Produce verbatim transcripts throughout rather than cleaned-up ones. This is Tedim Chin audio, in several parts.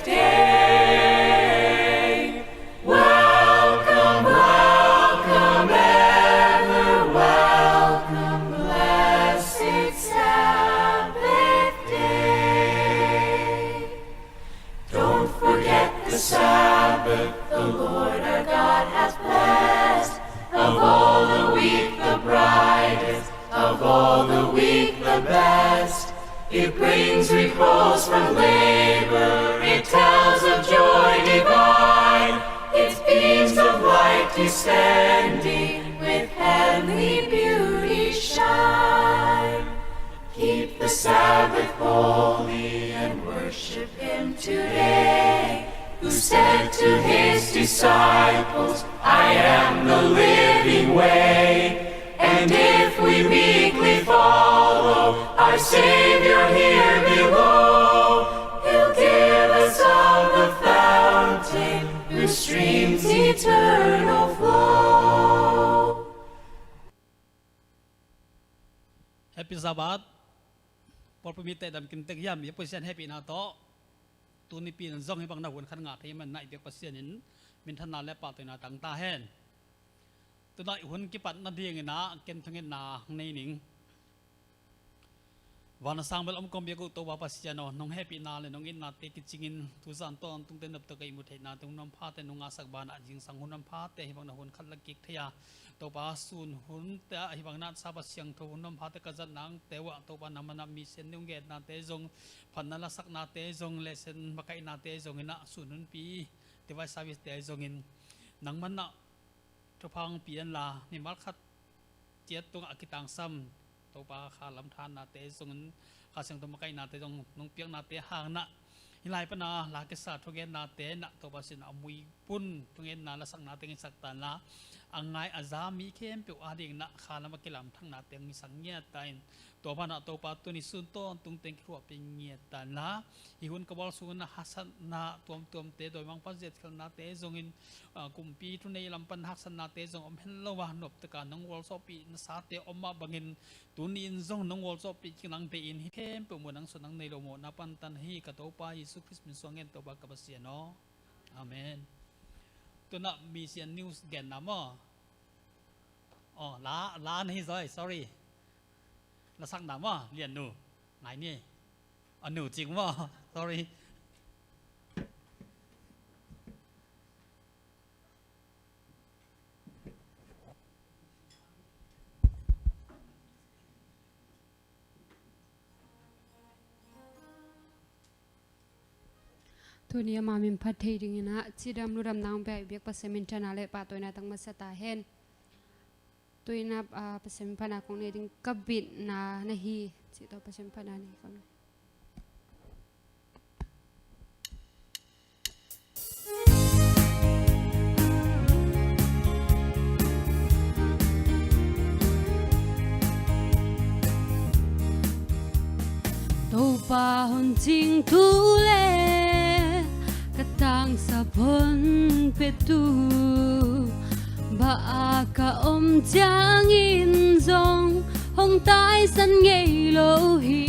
Day. Welcome, welcome, ever welcome, blessed Sabbath day. Don't forget the Sabbath the Lord our God hath blessed. Of all the week the brightest, of all the week the best. It brings repose from labor, it tells of joy divine. Its beams of light descending with heavenly beauty shine. Keep the Sabbath holy and worship him today, who said to his disciples, "I am the living way." And if we meekly follow our Savior here below, he'll give us of the fountain whose streams eternal flow. Happy Sabbath. Pawlpi mite dam kim tek hiam? I Pasian hehpihna tawh tuni pi in zong hih bang na hun khat ngah thei man na i biak Pasian in minthanna le pahtawina tang ta hen. Tuna i hun kipat nadingin ah ken thungetna hong nei ning. Van a sang bel om kong biak uh Topa Pasian aw, nong hehpihna le nong itnate kicingin tuzan tawntungte noptak a i mu theihnate hun manphate nong ngahsak banah zingsang hun manphate hih bang na hun khat la kik thei a, Topa sun hunte ah hih bang na Sapa siangtho hun manphate ka zat nangte uh ah Topa nangman ah misian nong gennate zong, phatna lasaknate zong, lesson makaihnate zong in ah sun hunpi device service te zongin nangman ah thupha hong pia inla, mimal khat ciat tungah a kitangsam Topa kha lam thannate zongin, Kha Siangtho makaihnate zong nong piaknate hangin ah hih lai pana la kisa thugennate in ah Topa sin a muipun thugenna lasaknate hong hisak ta inla, a ngai a za mi khempeuh adingin ah kha lam a kilamthaknate hong hisak ngiat ta in, tua banah Topa tuni sun tawntungte hong kithuahpih ngiat ta inla, hih hun ka bawl sungin ah haksatna tuamtuamte, dawimangpa zia khelhnate zongin, ah, kumpi thunei lam pan haksatnate zong om hen lo a, noptak a nong gualzawhpih nasate om mah bangin tuni in zong nong gualzawhpih kik nang deih in, hih khempeuh muh nang suah nang nei lo mawhna pantan hi. Ka Topa Jesu Khrist min suang ngen Topa ka Pasian aw. Amen. Tuna misian news genna maw? Aw, la, la na hi zaw, sorry. Lasakna maw, Lian nu? Ngai ni. A nu cing maw? Sorry. Tuni ama min phat thei dingin ah cidam ludam nang bia i biak Pasian minthanna le pahtawina tang masa ta hen. Tuni in ah, ah, Pasian min phatna kong nei ding ka bitna na hi. Cih tawh Pasian min phatna nei kong nei. Topa hong cingtu le ka tangsap hong petu, baa ka om ciangin zong hong taisan ngei lo hi.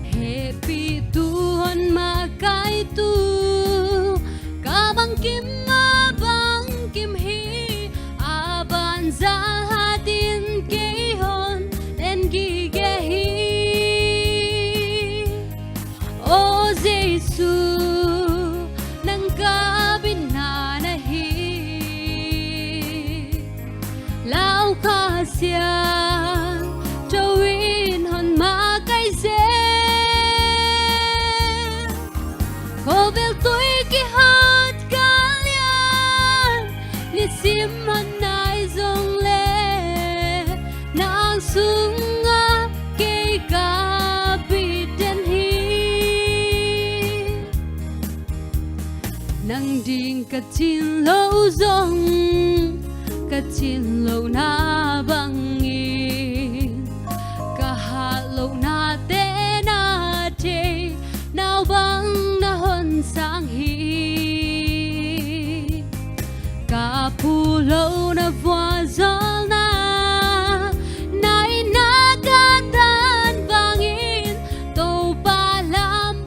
Hehpihtu hong makaitu, ka bangkim a bangkim hi. A banzah hatin kei hong en gige hi. Aw Jesu, nang ka bitna na hi. Lau Kha Siangtho in hong makaih zel. Khawvel tui kihat ka lian, nisim hong nai zong le, nang sungah kei ka bit den hi. Nang ding ka cin loh zong, ka cin lohna bangin, ka hat lohnate na thei, nau bang na hong sang hi. Ka phu loh na vualzawlna, na itna ka tan bangin, Topa lam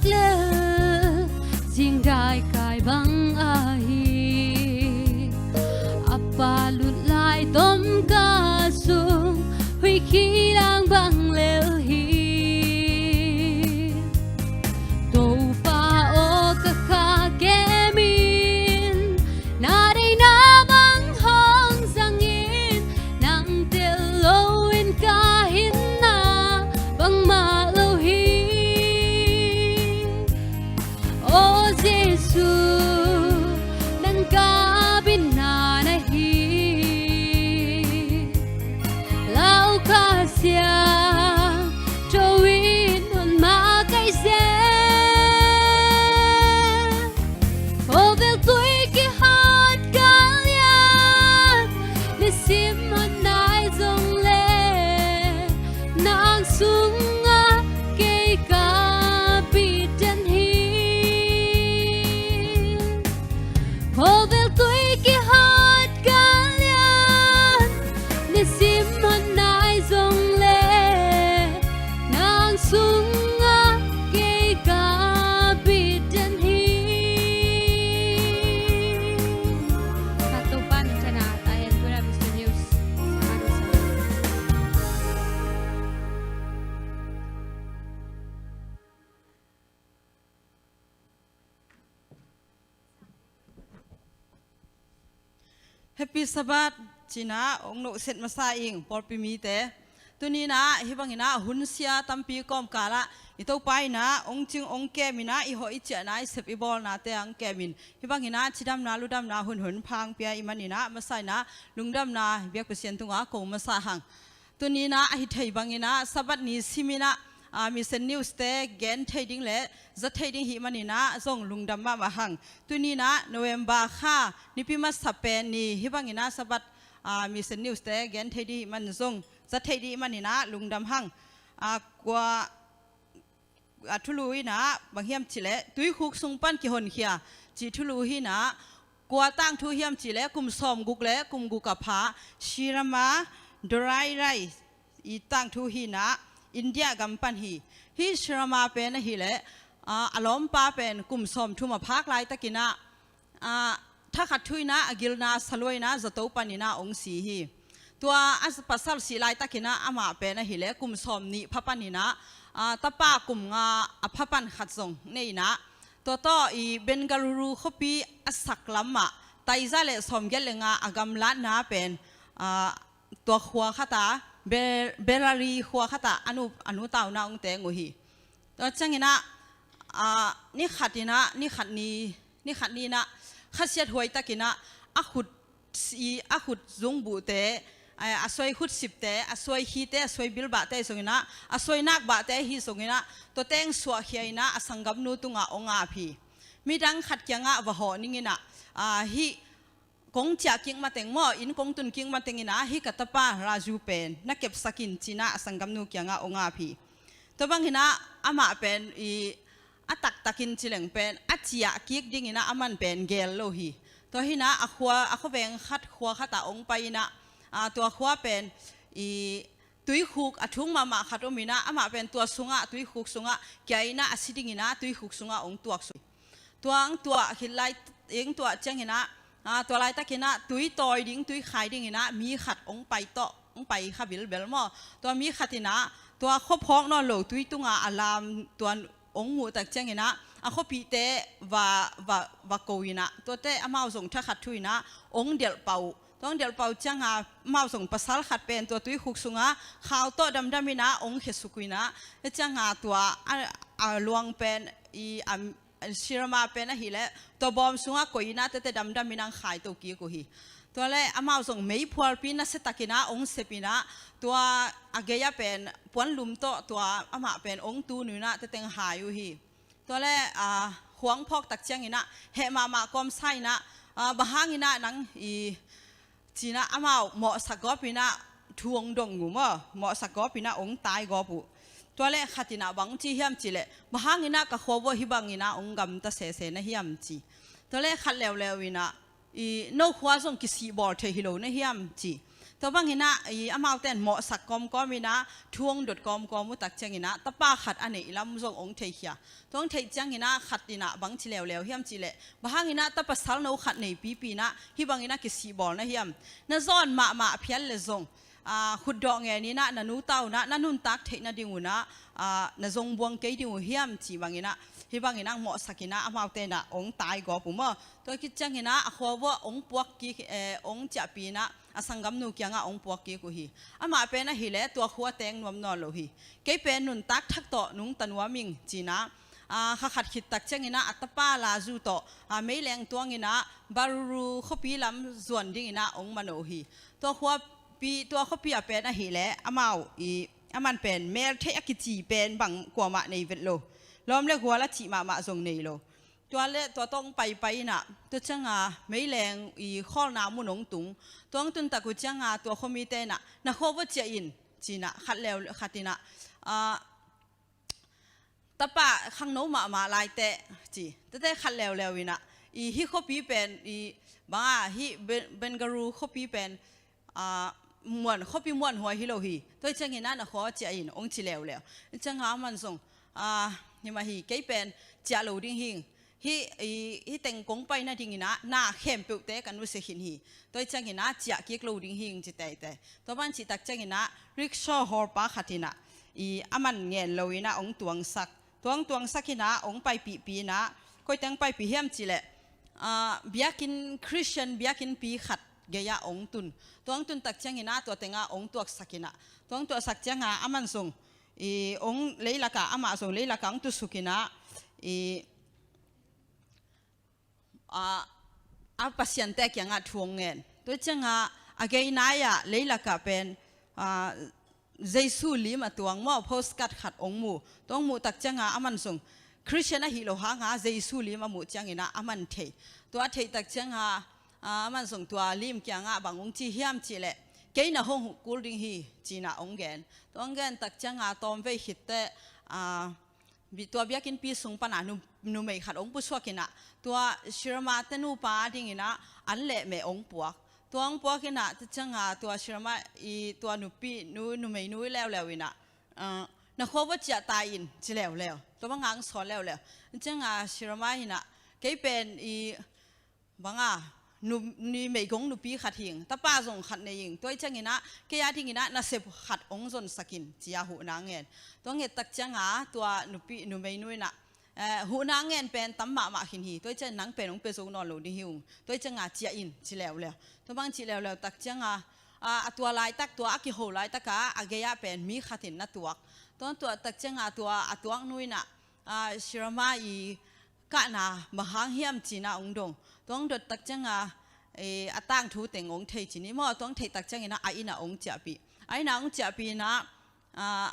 Lel zing daikai bang ahi, a pa lut lai tomka sung huih khi dang bang lel hi. Topa aw, ka kha kem in, na deihna bang hong zang in, nang tel lo in ka hinna bangmah lo hi. Aw Jesu, nang ka bitna na hi. Lau Kha Siangtho in hon makaih zen. Khawvel tui kihawt ka lian, nisim hon nai zong leh, nang sungah kei ka bitden hi. Khawvel tui kihawt ka lian, nisim hon nai zong leh, nang sungah kei ka bitden hi. Ka Topa min thang a, ta en, Buddha Business News. Happy Sabbath cih in ah hong nuhset masa ing pawlpi mite. Tuni in ah hih bangin ah hun sia tampi kawmkal ah i Topa in ah hong cing hong kem in ah, i hawh i ciahna, i sep i bawlnate hong kem in, hih bangin ah cidamna ludamna hun hong pia i hih manin ah, masa in ah lungdamna biak Pasian tungah ko masa hang. Tuni in ah ahi thei bangin ah Sabbath ni simin ah, aa, Mission News te gen thei ding le za thei ding i hih manin ah zong lungdam mahmah hang. Tuni in ah November kha nipi masa pen ni hih bangin ah Sabbath, aa, Mission News te gen thei ding i hih man zong, za thei ding i hih manin ah lungdam hang. Aa, kua a thulu in ah bang hiam cih leh, Tuikhuk sung pan kihonkhia cih thulu hi in ah, kua tangthu hiam cih leh, kum sawmguk le kum guk a pha Sri Rama Dorai Rai i tangthu hi in ah, India gam pan hi. Hih Sri Rama pen ahih leh, aa, a lawmpa pen kum sawmthum a phak laitakin ah, aa, thakhat thu in ah a gilna sa lua in ah zato panin ah hong si hi. Tua a pasal sih laitakin ah amah pen ahih leh kum sawmnih pha panin ah, aa, tapa kum nga a pha pan khat zong nei in ah, tua tawh i Bengaluru khuapi a sak lam ah taiza le sawmgiat le nga a gamlatna pen, aa, tua khua khat ah, Be-, Bellary khua khat ah a nu, a nu tauna hong teng uh hi. Tua ciangin ah, aa, ni khat in ah, ni khat ni, ni khat ni in ah khasiat huai takin ah a khut si, a khut zungbuhte, a, a suai khutsipte, a suai khite, a suai bilbahte zongin ah, a suai nakbahte hi zongin ah, tua teng suahkhia in ah a sanggamnu tungah hong ap hi. Midang khat kiangah va hawh ning in ah, aa, hih kong ciah kik mateng maw, inn kong tun kik mateng in ah, hih ka tapa Raju pen na kepsak in ci in ah a sanggamnu kiangah hong ap hi. Tua bangin ah amah pen i a taktakin ci leng pen a ciah kik dingin ah aman pen gel lo hi. Tua hi in ah a khua, a khuaveng khat khua khat ah hong pai in ah, aa, tua khua pen i tuikhuk a thung mahmah khat om in ah, amah pen tua sungah, tuikhuk sungah kia in ah a si dingin ah tuikhuk sungah hong tuak suk. Tua hong tuah khit lai, hong tuah ciangin ah, aa, tua laitakin ah tui tawi ding, tui khai dingin ah mi khat hong pai tawh, hong pai kha bilbel maw. Tua mi khat in ah tua khua phawk nawn lo tui tungah a lam, tua hong muh tak ciangin ah a khuapihte va, va, va ko in ah, tuate amau zong thakhat thu in ah hong delh pah uh. Tua hong delh pah uh ciangah amau zong pasal khat pen tua tuikhuk sungah khau tawh damdam in ah hong khesuk uh in ah, tua ciangah tua a, a luang pen i, a, Sri Rama pen ahih leh tua bawm sungah koih in ah tete damdam in ah hong khaito kik uh hi. Tua leh amau zong meiphualpi nasia takin ah hong sep in ah, tua a gei ah pen puanlum tawh tua amah pen hong tun uh in ah tete hong hai uh hi. Tua leh, aa, khua hong phawk tak ciangin ah heh mahmah kawmsa in ah, aa, bang hangin ah nang i ci in ah amau mawhsak gawp in ah thu hong dong uh maw, mawhsak gawp in ah hong tai gawp uh. Tua leh khat in ah bang ci hiam cih leh, bang hangin ah ka khua vuah hih bangin ah hong gamta sese na hiam ci. Tua leh khat leuleu in ah, i no khua zong kisih bawl thei hi lo na hiam ci. Tua bangin ah, i, amaute in mawhsak kawmkawm in ah, thu hong dot kawmkawm uh tak ciangin ah, tapa khat a neih lam zong hong theikhia. Tua hong theih ciangin ah, khat in ah bang ci leuleu hiam cih leh, bang hangin ah tapa salno khat nei pipi in ah, hih bangin ah kisihbawl na hiam? Na zawn mahmah phial leh zong, aa, khutdawh ngen in ah, na nu ta un ah, na nuntak theih nading un ah, aa, na zong buang kei ding uh hiam, cih bangin ah, hih bangin ah mawhsak in ah, amaute in ah hong taigawp uh maw. Tua khit ciangin ah, a khua vuah hong puak kik, eh, hong ciahpih in ah, a sanggamnu kiangah hong puak kik uh hi. Amah pen ahih leh tua khua teng nuam nawn lo hi. Kei pen nuntak thak tawh nungta nuam ing, ci in ah, aa, kha khat khit tak ciangin ah, a tapa Lazu tawh, aa, meileng tuang in ah, Baruru khuapi lam zuan dingin ah hong manawh uh hi. Tua khuapi, tua khuapi a pen ahih leh, amau i, aman pen, meltheih a kici pen bang kuamah nei vet lo. Lawm le gual a cih mahmah zong nei lo. Tua leh tua tawh hong paipai in ah, tua ciangin ah, meileng i khawlna mun hong tung. Tua hong tun tak uh ciangin ah, tua khuamite in ah, na khua vuah ciah in, ci in ah, khat leu khat in ah, aa, tapa khangno mahmah lai teh, ci. Tua teh khat leuleu in ah, i, hih khuapi pen, i, bang ah, hih Ben-, Bengaru khuapi pen, aa, muan, khuapi muanhuai hi lo hi. Tua ciangin ah na khua ciah in, hong ci leuleu. Ciangin ah aman zong, aa, hi mah hi, kei pen ciah lo ding hi. Hih, i, hih teng kong pai nadingin ah, na khempeuhte ka nusia khin hi. Tua ciangin ah ciah kik lo ding hi, ci teitei. Tua bang cih tak ciangin ah, rickshaw hawlpa khat in ah, i, aman ngen lo in ah hong tuangsak. Tua hong tuangsak in ah, hong paipihpih in ah, koi teng paipih hiam cih leh, aa, biakinn, Christian biakinnpi khat gei ah hong tun. Tua hong tun tak ciangin ah, tua tengah hong tuaksak in ah. Tua hong tuaksak ciangin ah, aman zong, i, hong leilak ah, amah zong leilak ah hong tusuk in ah, i, aa, a pasiante kiangah thu hong ngen. Tua ciangin ah, a gei nai ah, leilak ah pen, aa, Jesu lim a tuang maw, postcard khat hong mu. Tua hong muh tak ciangin ah, aman zong Christian ahih loh hangin ah, Jesu lim a muh ciangin ah, aman thei. Tua a theih tak ciangin ah, aa, aman zong tua lim kiangah bang hong ci hiam cih leh, kei na hong huh kul ding hi, ci in ah hong gen. Tua hong gen tak ciangin ah, tawmvei khit teh, aa, bi-, tua biakinnpi sung pan ah nu-, numei khat hong pusuak in ah, tua Shirama te nupa dingin ah, an leh meh hong puak. Tua hong puak in ah, tua ciangin ah, tua Shirama i, tua nupi, nu, numeinu leuleu in ah, aa, na khua vuah ciah ta in, ci leuleu. Tua bang hong sawl leuleu. Ciangin ah, Shirama in ah, kei pen i, bang ah, nu, ni meigong nupi khat hi ing, tapa zong khat nei ing. Tua ciangin ah, kei a dingin ah, nasep khat hong zonsak in, ci a huhna ngen. Tua nget tak ciangin ah, tua nupi, numeinu in ah, eh, huhna ngen pen tam mahmah khin hi. Tua ciangin nang pen hong pia zo nawn lo ding hi ung. Tua ciangin ah, ciah in, ci leuleu. Tua bang ci leuleu tak ciangin ah, a, a tua laitak, tua a kiho laitak ah, a gei ah pen mi khat in na tuak. Tua tuak tak ciangin ah, tua a tuaknu in ah, aa, Shirama i kahna bang hang hiam ci in ah hong dong. Tua hong dot tak ciangin ah, i, a tangthu teng hong thei ci ni maw, tua hong theih tak ciangin ah, a inn ah hong ciahpih. A inn ah hong ciahpih in ah, aa,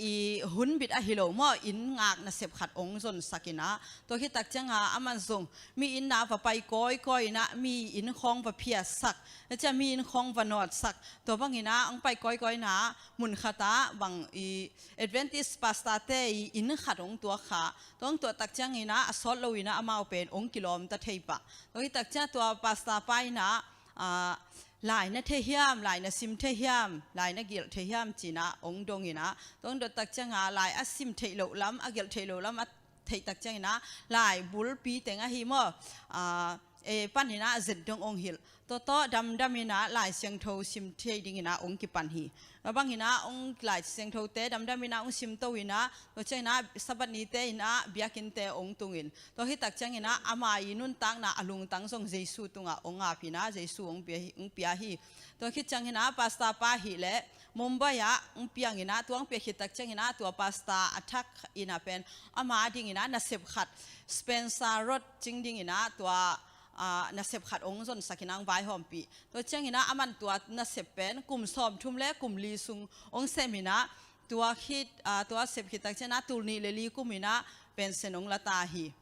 i, hun bit ahi lo maw, inn ngak nasep khat hong zonsak in ah. Tua khit tak ciangin ah, aman zong mi inn ah va pai kawikawi in ah, mi inn khawng va phiatsak. Tua ciang mi inn khawng va nawtsak. Tua bangin ah, hong pai kawikawi in ah, mun khat ah, bang i, Adventist pastor te i inn khat hong tuak kha. Tua hong tuak tak ciangin ah, a sawt lo in ah, amau pen hong kilawmta thei pah. Tua khit tak ciang tua pastor pa in ah, aa, lai na thei hiam, lai na sim thei hiam, lai na gelh thei hiam ci in ah hong dong in ah. Tua hong dot tak ciangin ah, lai a sim theih loh lam, a gelh theih loh lam, a theih tak ciangin ah, lai bulpi teng ahi maw, aa, e, pan in ah zet dong hong hilh. Tua tawh damdam in ah Lai Siangtho sim thei dingin ah hong kipan hi. Tua bangin ah hong Lai Siangthote damdam in ah hong simto in ah, tua ciangin ah Sabbath nite in ah biakinnte hong tung in. Tua khit tak ciangin ah ama i nuntakna a lungtang zong Jesu tungah hong ap in ah Jesu hong pia hi, hong pia hi. Tua khit ciangin ah pastor pa hi leh Mumbai ah hong piang in ah, tua hong piak khit tak ciangin ah tua pastor a thak in ah pen ama dingin ah nasep khat Spencer Road cing dingin ah tua, aa, nasep khat hong zonsak in ah hong vaihawmpih. Tua ciangin ah aman tua nasep pen kum sawmthum le kum li sung hong sem in ah, tua khit, aa, tua sep khit tak ciangin ah tul nih le li kum in ah pension hong la ta hi.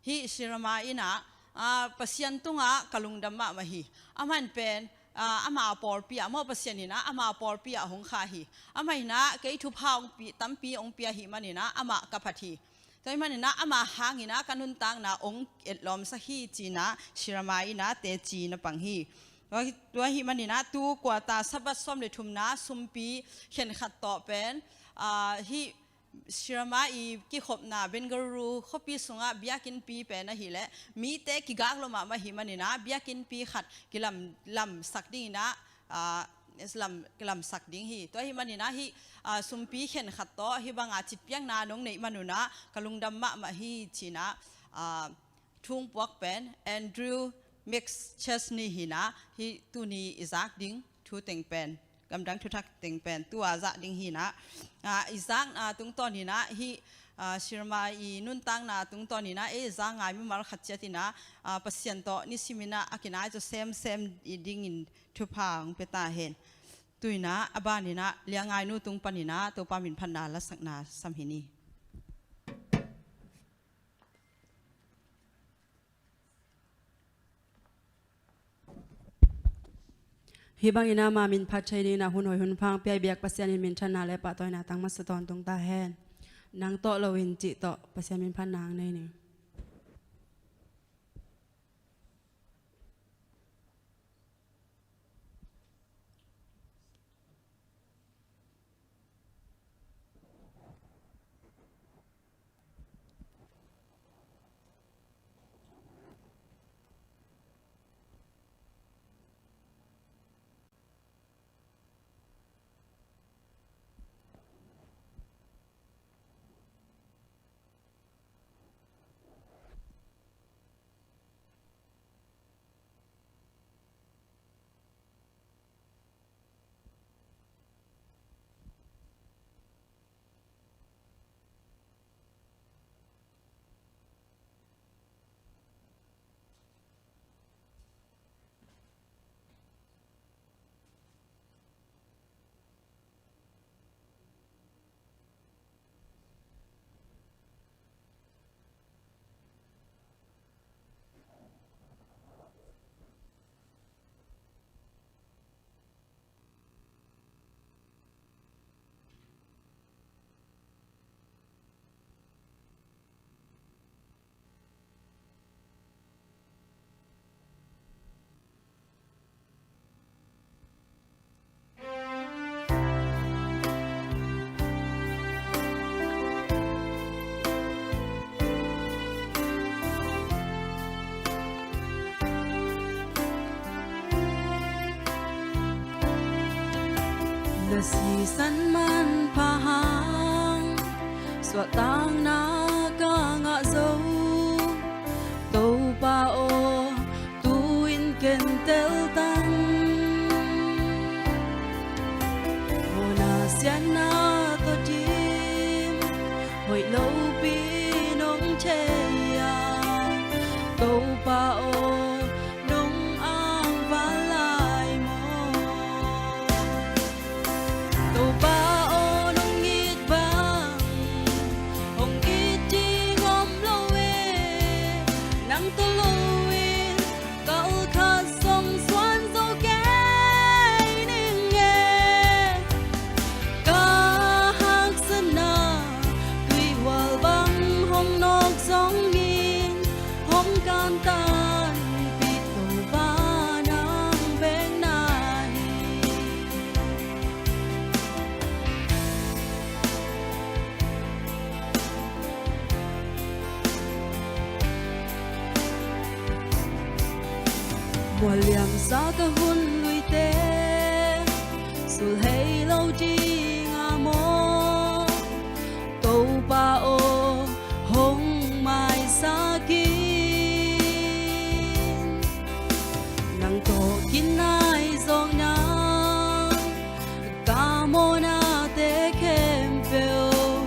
Hih Shirama in ah, aa, Pasian tungah ka lungdam mahmah hi. Amah in pen, aa, ama pawlpi ah maw, Pasian in ah ama pawlpi ah hong kha hi. Amah in ah kei thupha hong pi, tampi hong pia ahih manin ah amah ka phat hi. Tua ahih manin ah ama hangin ah ka nuntakna hong etlawmsak hi ci in ah Shirama in ah teci na pang hi. Tua hi, tua hi maninah tu kuata Sabbath sawm le thumna sumpi khenkhat tawh pen, ah, hih Shirama i kikhopna Bengaluru khuapi sungah biakinnpi pen ahileh mite kigak lo mahmah hi maninah biakinnpi khat kilam, lamsak dinginah, ah, lam, lamsak ding hi. Tua hi maninah hih, ah, sumpi khenkhat tawh hih banga citpiakna nong neih manunah ka lungdam mahmah hi cinah, ah, thu puak pen Andrew McChesney hinah hih tuni i zak ding thu teng pen, gamdang thuthak teng pen tua zak ding hinah, ah, i zakna tungtawn hinah hih, ah, Shirama i nuntakna tungtawn hinah ei i zak ngai mimal khat ciat hinah, ah, Pasian tawh nisiminah a kinai cu semsem i dingin thupha hong pia ta hen. Tuinah a ban hinah Liangngainu tung paninah Topa min phatna lasakna sam hi ni. Hih bangin ama min phat thei dingin a hun hoi hun pha hong pia i biak Pasian in minthanna le pahtawina tang masa tawntung ta hen. Nang tawh loin cih tawh Pasian min phatna hong nei ni. Na sisan manpha hang suahtakna ka ngah zo. Topa aw, tu-in kentel tang. Mawhna siatna tawh dim hoih lopi nong thei a, Topa aw, nong angval lai maw? Topa aw, nong it bang hong it ding om lo e. Nang tawh loin kal khat zong suan zo kei ning e. Ka haksatna tuihual bang hong nawk zongin hong kantanpih Topa nang bek na hi. Mualliamsa ka hun luite sulhei lo ding a maw? Topa aw, hong maisak in. Nang tawh kinai zawkna ka mawhnate khempeuh,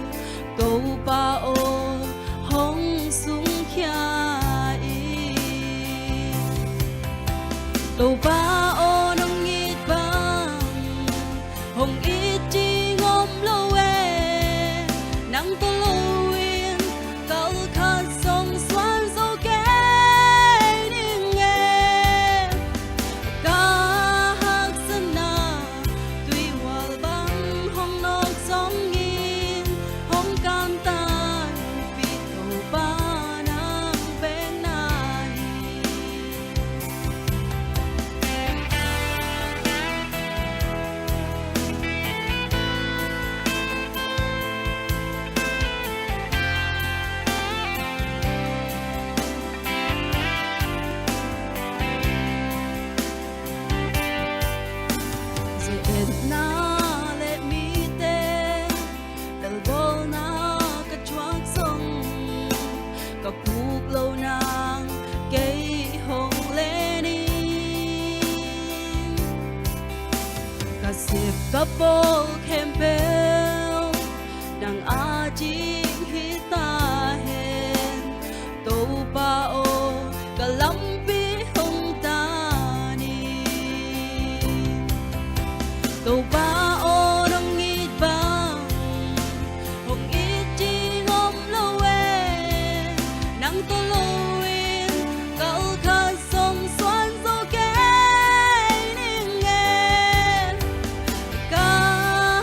Topa aw, hong sungkhia in. Topa aw, nong it bang hong it ding om lo e. Nang tawh loin kal khat zong suan zo kei ning e. Ka haksatna tuihual bang hong nawk zongin hong kantanpih Topa nang bek na hi. Ka pawl khempeuh nang a ding hi ta hen. Topa aw, ka lampi hong tan in. Topa aw, nong it bang hong it ding om lo e. Nang tawh lo in kal khat zong suan zo kei ning e. Ka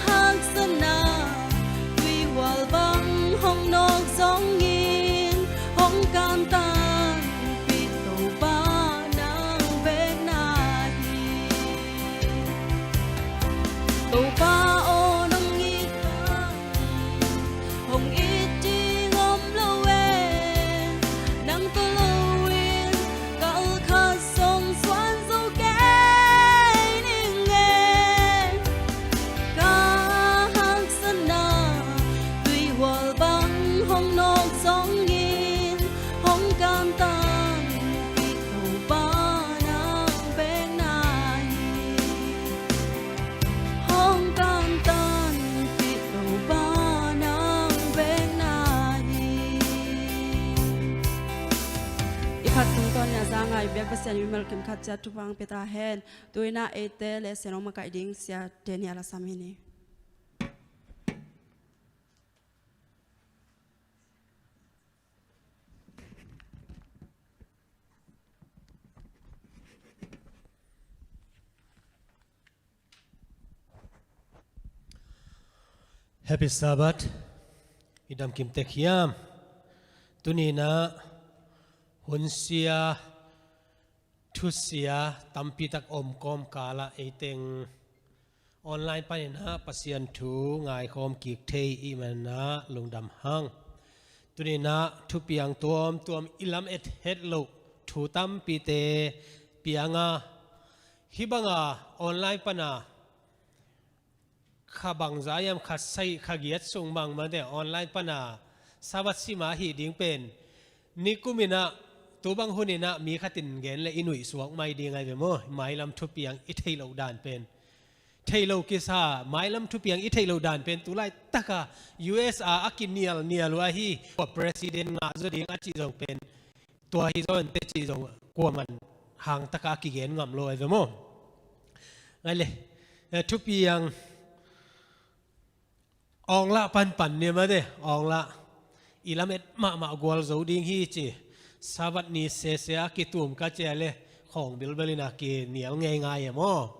haksatna tuihual bang hong nawk zongin, hong kantanpih Topa nang bek na hi. Topa aw, nong it bang hong it ding om lo e. Nang tawh lo in kal khat zong suan zo kei ning e. Ka haksatna tuihual bang hong nawk zongin, hong kantanpih Topa nang bek na hi. Hong kantanpih Topa nang bek na hi. I phat tungtawn in a za ngai bek Pasian in mimal kim khat ciat thupha hong pia ta hen. Tu-in ah eite lesson hong makaih ding Siate Nia Lasam hi ni. Happy Sabbath. I dam kim tek hiam? Tuni-in ah hun sia, thu sia tampi tak om kawmkal ah ei teng online panin ah Pasian thu ngaikhawm kik thei i hih manin ah lungdam hang. Tuni-in ah thupiang tuamtuam, i lamet het loh thu tampite piang a, hih bang a online pan a kha bangzah hiam, kha sagih kha giat sung bang mate online pan a Sabbath sim a hih ding pen nikum in ah, tu bang hun in ah mi khat in gen leh i nuih suak mai ding ahi ve maw. Mailam thupiang i theih loh dan pen, theih loh kisa, mailam thupiang i theih loh dan pen tu laitak a U S a a kinialnial uh ahi, kua president ngah zaw ding a cih zong pen tua hi zaw inteh cih zong kuaman hang tak a kigen ngam lo ahi ve maw. Ngai le, eh, thupiang awnglah panpan ni mate, awnglah. I lamet mahmah gualzo ding hi ci. Sabbath ni sese a kitum ka ci a le khawng bilbel in ah kinial ngeingai e maw.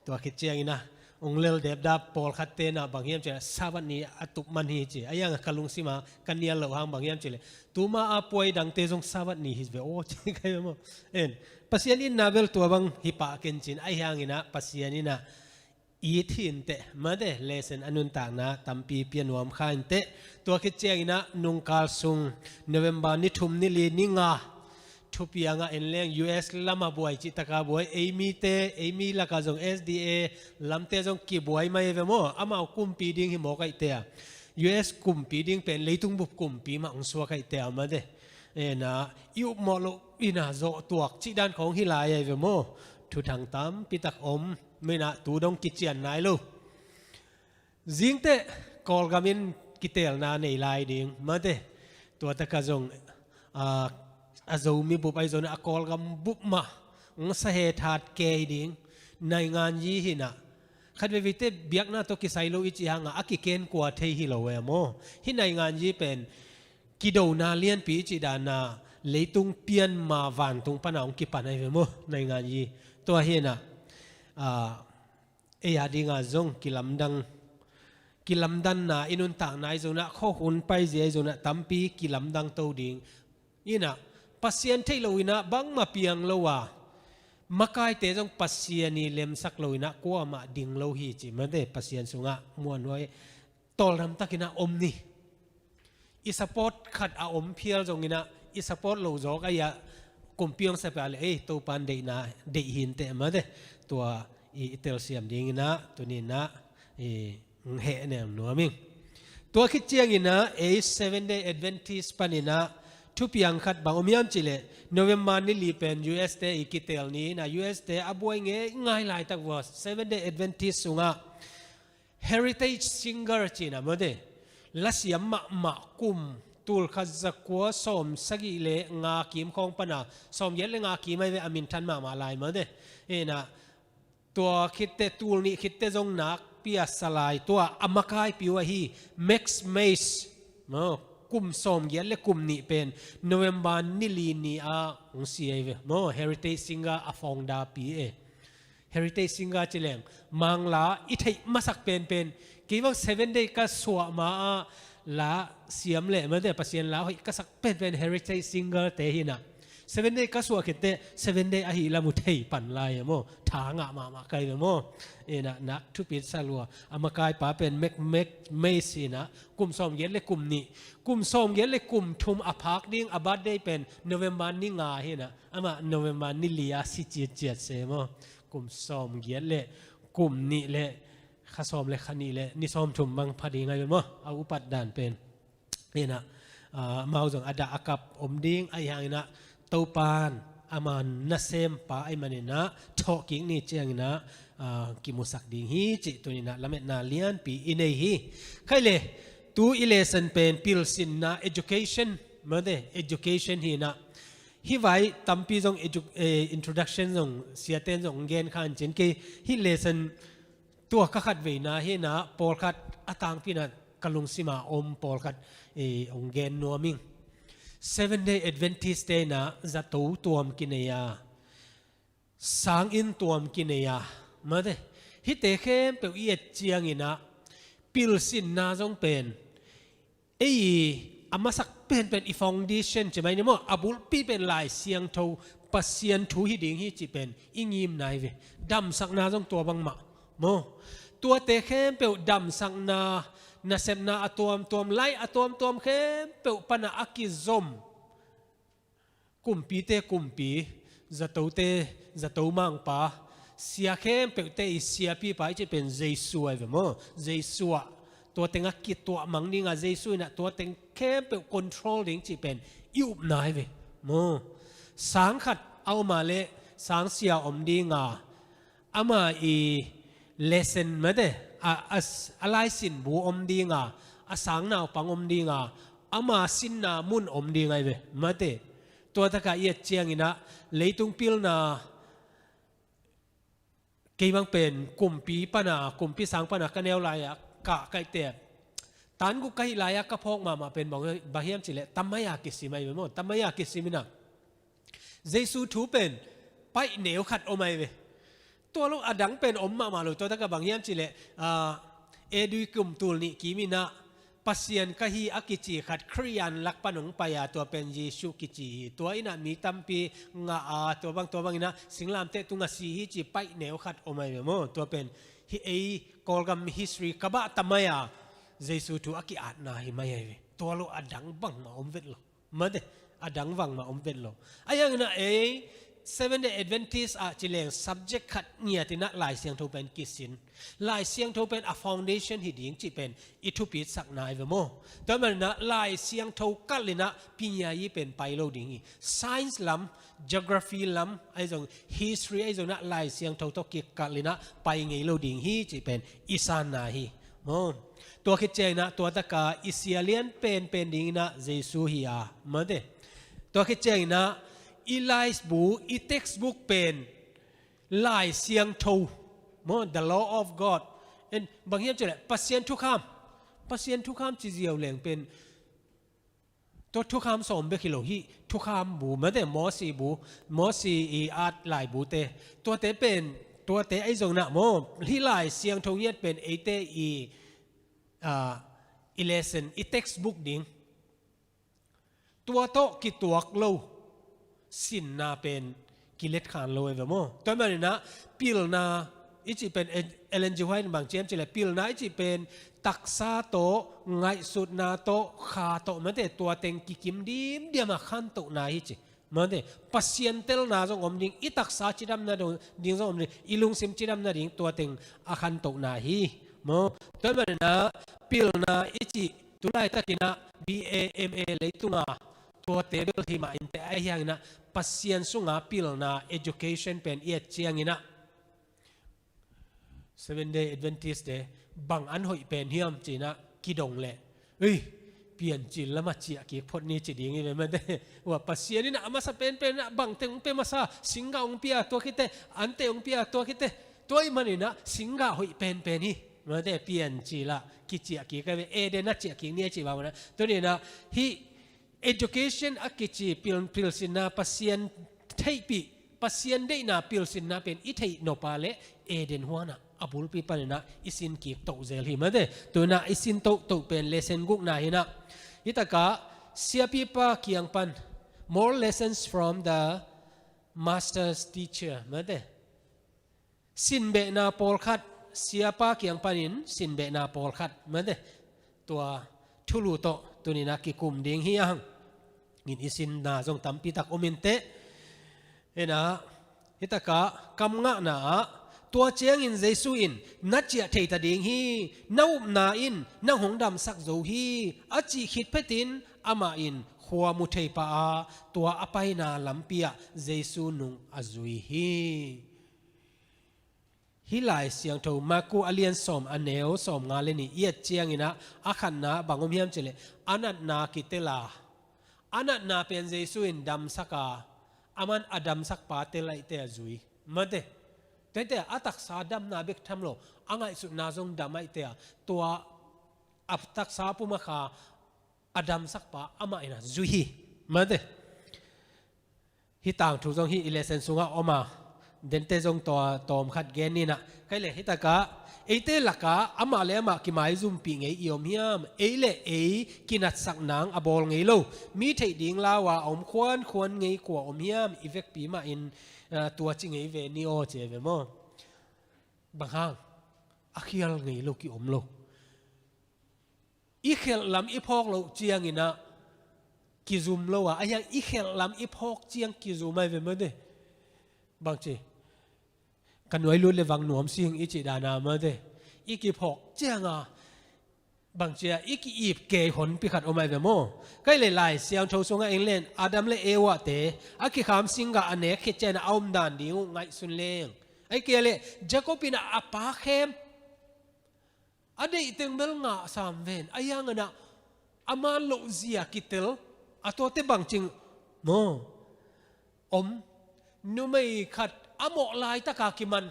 Tua khit ciangin ah hong lel depdap pawlkhatte in ah bang hiam cih leh Sabbath ni a tup man hi ci. A hiang a ka lungsim a ka nial loh hang bang hiam cih leh tuma a puai dangte zong Sabbath ni hi ve aw ci ka hi maw. En, Pasian itna bel tua bang hi pah ken cin, a hiang in ah Pasian in ah it hi inteh mate, lesson a nuntakna tampi pia nuam kha inteh. Tua khit ciangin ah nungkal sung November ni thum, ni li, ni nga thupiang ah en leng U S lam a buai cih tak a buai, ei mite, ei mi lak a zong S D A lamte zong kibuai mai ve maw. Amau kumpi ding hi mawk ahih teh a, U S kumpi ding pen leitung bup kumpi mah hong suak ahih teh a mate. En ah i upmawh loh in ah zawh tuak cih dan khawng hi lai ahi ve maw. Thuthang tampi tak om. Maw in ah tu dong kician nai lo. Zingteh Kawlgam in kiteelna nei lai ding mate. Tua tak a zong, ah, a Zomi bup ahi zongin ah a Kawlgam bup mah hong sa het hat kei ding. Nainganyi hi in ah, khat veivei teh biakna tawh kisai lo i cih hang a, a kiken kua thei hi lo e maw. Hih nainganyi pen kidona lianpi i cih dan a leitung pian ma vantung pan a hong kipan ahi ve maw, nainganyi. Tua hi in ah, ah, ei a ding a zong kilamdang, kilamdanna i nuntakna ahi zongin ah, khuahun paizia ahi zongin ah tampi kilamdang to ding. In ah Pasian theih lo in ah bangmah piang lo a, makaite zong Pasian in lemsak lo in ah kuamah ding lo hi ci mate. Pasian sungah muanhuai tawldam takin ah om ni. I support khat a om phial zongin ah, i support lo zawk ahi a, kumpi hong sa pah leh, ei, Topa in deihna deih hi inteh mate. Tua i, i telsiam dingin ah tuni in ah i heh nem nuam ing. Tua khit ciangin ah ei Seventh Day Adventist panin ah thupiang khat bang om hiam cih leh, November ni li pen U S te i kiteel ni in ah, U S te a buai ngeingai laitak vua Seventh Day Adventist sungah Heritage singer cihna mawte, lasiam mahmah kum tulkhat zakua sawm sagih le nga kim khawng pana, sawm giat le nga kim ai ve, a minthan mahmah lai mawte. Ina, tua khitte, tul nih khitte zong nakpi a sa lai, tua a makaipi uh ahi Max Mace, maw, kum sawm giat le kum nih pen November ni li ni a hong si ai ve, maw, Heritage singer a founder pi e. Heritage singer ci leng, Mangla i theih masak penpen, kei bang Seven Day ka suah ma a la siam le mawte, Pasian la hoih ka sak penpen Heritage singer te hi na. Seven Day ka suah khitte, Seven Day ahi lam uh thei pan lai e maw. Tha ngah mahmah kai ve maw. Ina, nak thupit sa lua. A makaipa pen Max, Max Mace ina, kum sawm giat le kum nih, kum sawm giat le kum thum a phak ding a birthday pen November ni nga hi na. Amah November ni li a si ciatciat se maw. Kum sawm giat le kum nih le kha sawm le kha nih le ni sawm thum bang pha ding ai ve maw. A upat dan pen. Ina, ah, amau zong a dah a kap om ding, ahi hangina Topan ama nasempa ahih manina thawhkik ni ciangina, ah, kimusak ding hi cih tunina lametna lianpi i nei hi. Khai le, tu i lesson pen pilsinna, education, mawte, education hi na. Hih vai tampi zong edu-, eh, introduction zong siaten zong gen khan cin kei, hih lesson tua ka khat veina hi na, pawlkhat a tangpi na ka lungsima om pawlkhat, eh, hong gen nuam ing. Seven Day Adventist te na zato tuam kinei a, sang inn tuam kinei a, mawte, hihte khempeuh i et ciangina pilsinna zong pen ei a masak penpen i foundation ci mai ni maw, a bulpi pen Lai Siangtho, Pasian thu hi ding hi cih pen i ngim nai ve. Damsakna zong tua bangmah maw. Tuate khempeuh damsakna, nasepna a tuamtuam, lai a tuamtuam khempeuh pana a kizom kumpite kumpi, zatote zato mangpa, sia khempeuhte i siapipa i cih pen Jesu ai ve maw. Jesu ah tua tengah kituah mang dinga, Jesu inah tua teng khempeuh control ding cih pen i upna ai ve maw. Sang khat a om a le sang sia om dinga, ama i lesson mate, a, a, a laisin bu om dinga, a sang naupang om dinga, ama sinna mun om ding ai ve mate. Tua taka i et cianginah leitung pilna kei bang pen kumpi pana, kumpi sang pana ka neu lai-ah kah kaihte tan guk ka hih lai-ah ka phawk mahmah pen bang, bang hiam cileh tamai-a kisim ai ve maw, tamai-a kisim inah Jesu thu pen paih neu khat om ai ve. Tua lo a dang pen om mahmah lo, tua taka bang hiam cileh, ah, A D kum tul nih kim inah Pasian ka hi a kici khat Khristian lak pan hong pai a, tua pen Jesu kici hi. Tua inah mi tampi ngah a, tua bang, tua bang inah singlamteh tungah si hi ci paih neu khat om ai ve maw. Tua pen hih ei Kawlgam history kabah tamai a Jesu thu a ki-atna hi mai ai ve. Tua lo a dang bangmah om vet lo. Mate, a dang bangmah om vet lo. Ahi hanginah ei Seventh Day Adventist ah cileng subject khat ngiat inah Lai Siangtho pen kisin. Lai Siangtho pen a foundation hi ding cih pen i thupitsakna ai ve maw. Tua maninah Lai Siangtho kalh inah pinyayi pen pai lo ding hi. Science lam, geography lam, ahi zong history ahi zonginah Lai Siangtho tawh kikalh inah pai ngei lo ding hi cih pen i sanna hi. Maw. Tua khit cianginah tua taka i sia lian penpen dinginah Jesu hi a, mate. Tua khit cianginah i laibu, i textbook pen Lai Siangtho maw, the law of God. En bang hiam cileh Pasian thukham. Pasian thukham ci ziau leng pen tua thukham sawm bek hi lo, hih thukham bu mate, Mosi bu, Mosi i at laibute. Tuate pen, tuate ahi zonginah maw, hih Lai Siangtho ngiat pen eite i, ah, i lesson, i textbook ding. Tua tawh kituak lo sinna pen kiletkhan lo ai ve maw. Tua maninah pilna i cih pen Ellen G. White in bang ci hiam cileh pilna i cih pen taksa tawh, ngaihsutna tawh, kha tawh mate, tua teng kikim dimdiam a khantohna hi ci. Mate, Pasian telna zong om ding, i taksa cidamna ding zong om ding, i lungsim cidamna ding tua teng a khantohna hi. Maw. Tua maninah pilna i cih tu laitakinah B A, M A leitunga tuate bel hi mah inteh, ahi hanginah Pasian sunga pilna education pen i et cianginah Seventh Day Adventist te bang an hoih pen hiam cinah kidong leh, ei, piancil lamah ciah kik phot ni ci ding hi ve mate. Ua Pasian inah a masa penpen inah bangteng hong pia masa, singgah hong pia tua khite, ante hong pia tua khite, tua ih maninah singgah hoih penpen hi mate, piancilah kiciah kik a ve, Eden ah ciah kik ni a cih bang manah. Tuninah hih education a kici pil, pilsinna, Pasian theihpih, Pasian deihna pilsinna pen i theih nop a leh Eden huanah a bulpi paninah i sin kik toh zel hi mate. Tunah i sin tohtoh pen lesson gukna hinah, hitakah siapipa kiang pan, more lessons from the master's teacher mate. Sinbehna pawlkhat, siapa kiang panin sinbehna pawlkhat mate, tua thulu tawh tuninah kikum ding hi hang. In i sinna zong tampitak om inteh. Hinah, hitakah kam ngahna ah, tua ciangin Jesu in, na ciah theita ding hi, na upna in nang hong damsak zo hi, a cih khit phetin amah in khua mu thei pah a, tua a paina lampi ah Jesu nung a zui hi. Hih Lai Siangtho Marku a lian sawm a neu sawmnga le nih i et cianginah a khatna bang om hiam cihleh, a natna kitel a, a natna pen Jesu in damsak a, aman a damsak pa tel ahihte a zui mate. Tuate a taksa damna bek tham lo, a ngaihsutna zong dam ahihte a, tua a taksa pum a kha a damsak pa amah inah zui hi mate. Hih tangthu zong hih i lesson sungah om a, dente zong tua tawm khat gen ninah. Kai le hitakah eite lakah amah le amah kimaizumpih ngei i om hiam? Ei le ei kinatsak nang a bawl ngei lo, mi theih ding lau a a om khuankhuan ngei kua om hiam? I vekpi mahin, ah, tua ci ngei ve ni aw ci ve maw? Bang hang? A khial ngei lo ki om lo. I khelh lam i phawk loh cianginah kizum lo a, a hiang i khelh lam i phawk ciang kizum ai ve mate. Bangci, ka nuai lut le vang nuam sing i cih dana mate. I kiphawk cianga bangcia i ki-ip kei honpi khat om ai ve maw? Kai le Lai Siangtho sungah eng len Adam le Eva te a kikham singgah a nek khit cianah a omdan ding uh ngaihsun leng. Ai kia le Jacob inah a pa khem a deihteng bel ngah sam ven, a hianganah a man loh zia kitel, a tuate bangcing maw? Om, numei khat a mawh laitaka kiman,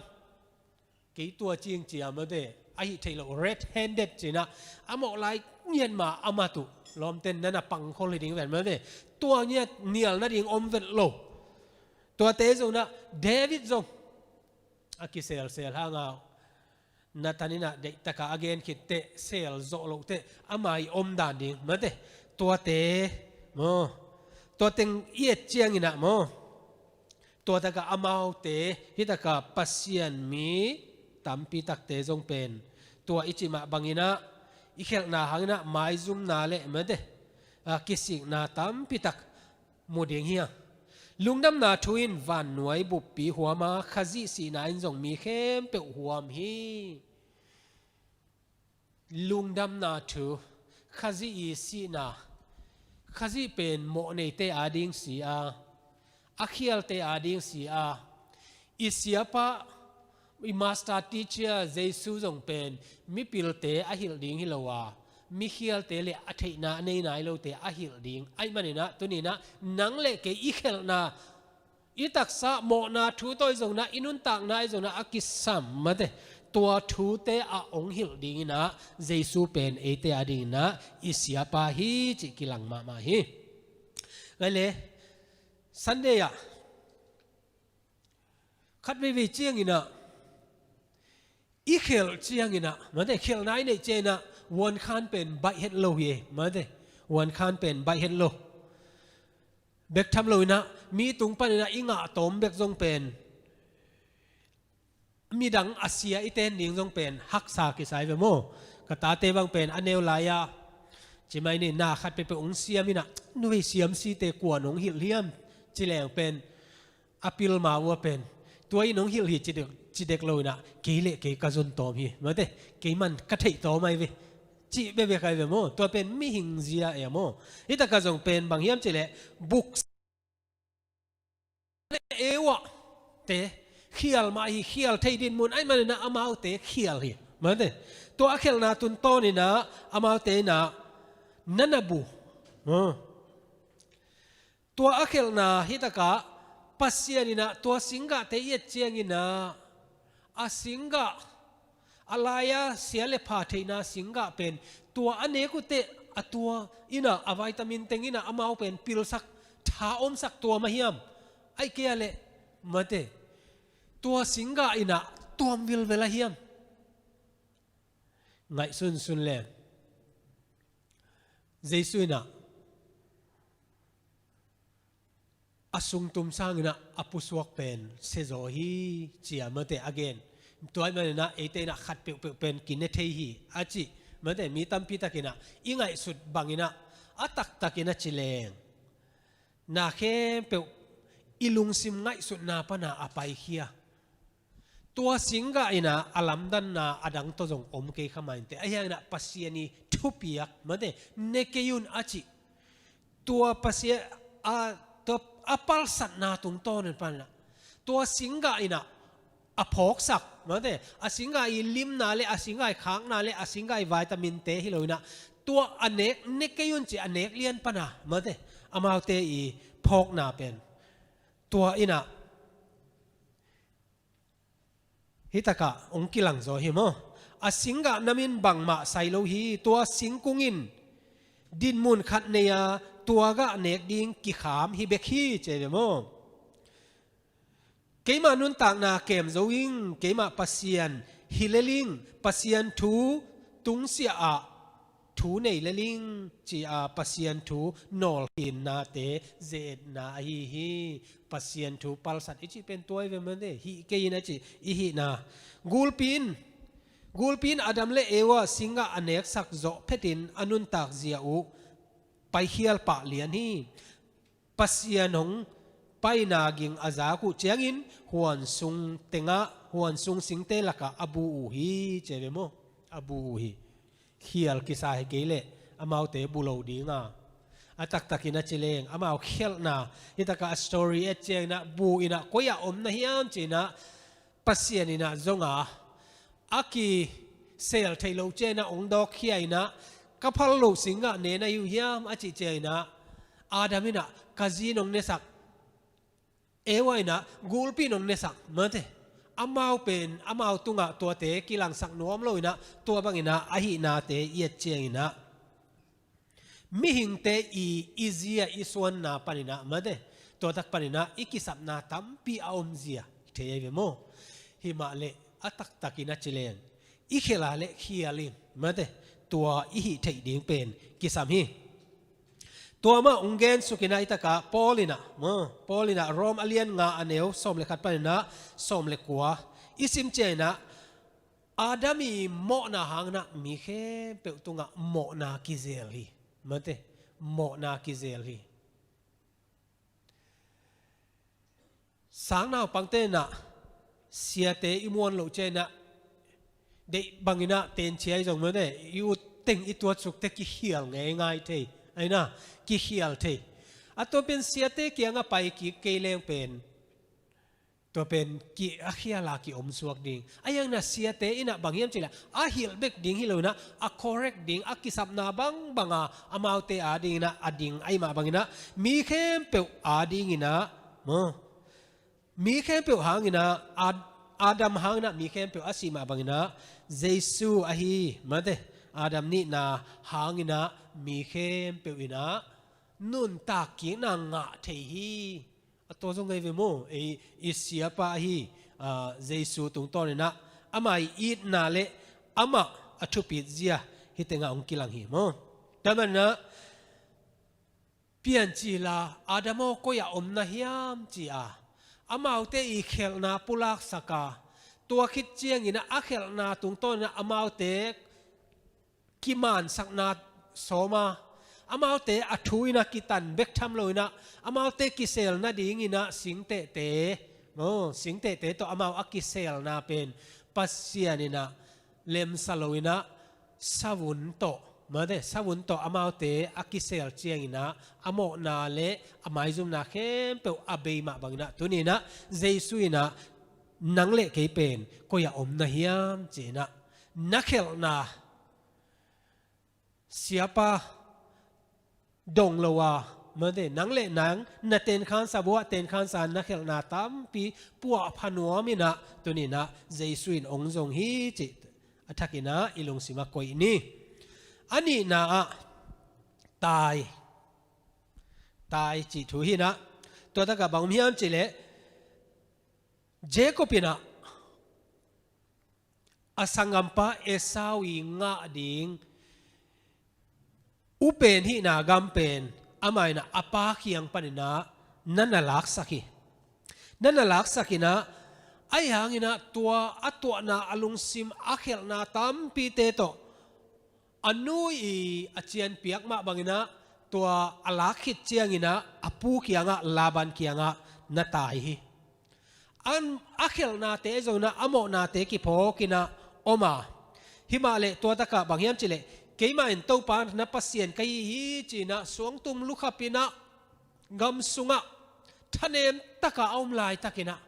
kei tua cing cia mate, ahi thei lo, red handed cinah, a mawh lai ngiatma a mat uh, lawmten nana pangkhol hi ding ven mate, tua ngiat nial nading om vet lo. Tuate zonah David zong a kiselsel hanga uh, Nathan inah deihtaka a gen khitteh sel zawh lohteh ama i omdan ding mate. Tuate maw, tua teng i et cianginah maw, tuataka amaute hitaka Pasian mi tampitakte zong pen tua i cimah banginah i khelhna hanginah maizumna le mate, a, kisikna tampitak mu ding hi a. Lungdamna thu in vannuai buppi huama Khazih sihna in zong mi khempeuh huam hi. Lungdamna thu, Khazih i sihna, Khazih pen mawhneite ading si a, a khialte ading si a, i siapa, i master teacher Jesu zong pen mipilte a hilh ding hi lo a, mikhialte le a theihna a nei nai lote a hilh ding. Aih maninah tuninah nang le kei i khelhna, i taksa mawhna thu tawi zongnah, i nuntakna i zongnah a kisam mate, tua thute a hong hilh dinginah Jesu pen eite a dinginah i siapa hi cih kilang mahmah hi. Ngai le Sunday ah khat veivei cianginah i khelh cianginah mate, khelhna i neih cianginah vuankhan pen baih het lo hi e mate, vuankhan pen baih het lo. Bek tham loinah mi tung paninah i ngah tawm bek zong pen midang a sia i ten ding zong pen haksa kisai ve maw? Ka tate bang pen a neu lai-a cimai ni na khat pehpeh ung siam inah nuvei siam site kua nong hilh hiam ci leng pen a pil ma ua pen tua in hong hilh hi ci dek, ci dek lo inah kei le kei ka zon tawm hi mate, kei man ka theih tawm ai ve cih bebek ai ve maw? Tua pen mihing zia e maw? Hitaka zong pen bang hiam cileh buk le euah te khial mah hi, khial thei dinmun ai manina amaute khial hi mate. Tua a khelhna tungtawninah amaute inah na na bu. Tua a khelhna hitakah Pasian inah tua singgahte i et cianginah a singgah, a laia sia le pha theihna singgah pen tua a nek uhteh a tua inah a vitamin teng inah amau pen pilsak, tha omsak tuam a hiam? Aih kei a leh mate, tua singgah inah tuam vilvel a hiam? Ngaihsunsun le Jesu inah a sungtum sanginah a pusuak pen siazaw hi, ci-a mate a gen. Tua ahih maninah eite inah khat peuhpeuh pen kine thei hi a cih mate, mi tampi takinah i ngaihsut banginah a taktakin a ci leng na khempeuh i lungsim ngaihsutna pana a paikhia. Tua singgah inah a lamdanna a dang tawh zong om kei kha mainteh. Ahi hanginah Pasian i thupiak mate, ne kei un a cih. Tua Pasian a, tua a palsatna tungtawn in panah tua singgah inah a phawksak mate, a singgah i limna le a singgah i khakna le a singgah i vitamin te hi lo inah tua a nek, ne kei un cih a nek lian pana mate, amaute i phawkna pen tua inah hitakah hong kilangzaw hi maw? A singgah nam in bangmah sai lo hi. Tua singkung in dinmun khat nei a, tua gah nek ding kikham hi bek hi, ci ve maw? Keimah nuntakna kem zo ing, keimah Pasian hi lel ing, Pasian thu tungsiah ah thu nei lel ing, ci-a Pasian thu nawlkhinnate ze-etna ahi hi. Pasian thu palsat i cih pen tua hi ve mate, hih kei in a cih i hihna. Gulpi in, gulpi in Adam le Eva singgah a neksak zawh phetin a nuntak zia uh paikhial pah lian hi. Pasian hong paina ging a zak uh ciangin huan sung tengah, huan sung singte lakah a bu uh hi, ci ve maw? A bu uh hi. Khial kisa hi kei leh amaute bu lo dinga a taktakin a ci leng, amau khelhna hitakah a story et cianginah bu inah koi-ah om na hiam cinah Pasian inah zonga a kisel theih loh cianginah hong dawkkhia inah ka phal loh singgah ne na hi uh hiam a cih cianginah Adam inah ka zi nong nesak, Eva inah gulpi nong nesak mate. Amau pen amau tungah tuate kilangsak nuam lo inah tua banginah a hihnate i et cianginah mihingte i, i zia i suanna paninah mate, tuatak paninah i kisapna tampi a omzia thei ahi ve maw? Himah leh a taktakin a ci leng i khel a leh khial in mate, tua i hih theih ding pen kisam hi. Tua mah hong gen sukinah hitakah Paul inah maw, Paul inah Rom a lian nga a neu sawm le khat paninah sawm le kua i sim cianginah Adam i mawhna hanginah mi khempeuh tungah mawhna kizel hi mate, mawhna kizel hi. Sangnaupangte inah siate i muan loh cianginah deih banginah tencia i zong mate, i ut teng i tuatsukte kikhial ngeingai thei. Aina, kikhial thei. A tua pen siate kiangah pai kik kei leng pen tua pen ki a khiala ki omsuak ding. A iangna siate inah bang hiam cileh a hilh bek ding hi lo inah a correct ding, a kisapna bangbanga amaute a dinginah a ding ahi mah banginah mi khempeuh a dinginah maw, mi khempeuh hanginah Ad-, Adam hanginah mi khempeuh a sih mah banginah Jesu ahi mate, Adam nihna hanginah mi khempeuh inah nuntak kikna ngah thei hi. A tua zong ngei ve maw? Ei i siapa ahi, ah, Jesu tungtawninah amah i itna le amah a thupit zia hih tengah hong kilang hi maw? Tua maninah piancila Adam aw koi-ah om na hiam ci-a amaute i khelhna pulaksaka, tua khit cianginah a khelhna tungtawninah amaute kimansakna sawma, amaute a thu inah kitan bek tham lo inah amaute kisel nadinginah singtehte maw, singtehte tawh amau a kiselna pen Pasian inah lemsa lo inah savun tawh mate, savun tawh amaute a kisel cianginah a mawhna le a maizumna khempeuh a bei mah banginah tuninah Jesu inah nang le kei pen koi-ah om na hiam ci-inah na khelhna siapa dong lo a, mate, nang le nang na tenkhansa buah tenkhansa na khelhna tampi puahpha nuam inah tuninah Jesu in ong zong hi cih a thakinah i lungsimah koih ni. A nihna ah tai, tai cih thu hinah, tua takah bang hiam cihleh Jacob inah a sanggampa Esau i ngah ding upen hihna gam pen amah inah a pa kiang paninah na na laksak hi. Na na laksak inah, ahi hanginah tua a tuahna a lungsim a khelhna tampite tawh a nu i a cianpiak mah banginah tua a lak khit cianginah a pu kiangah, Laban kiangah na tai hi. An a khelhnate zonginah a mawhnate kiphawkinah om a. Himah leh tua takah bang hiam cihleh, keimah in Topa na Pasian ka hi hi cinah suangtum lukhapinah gam sungah thanem takah a om laitakinah,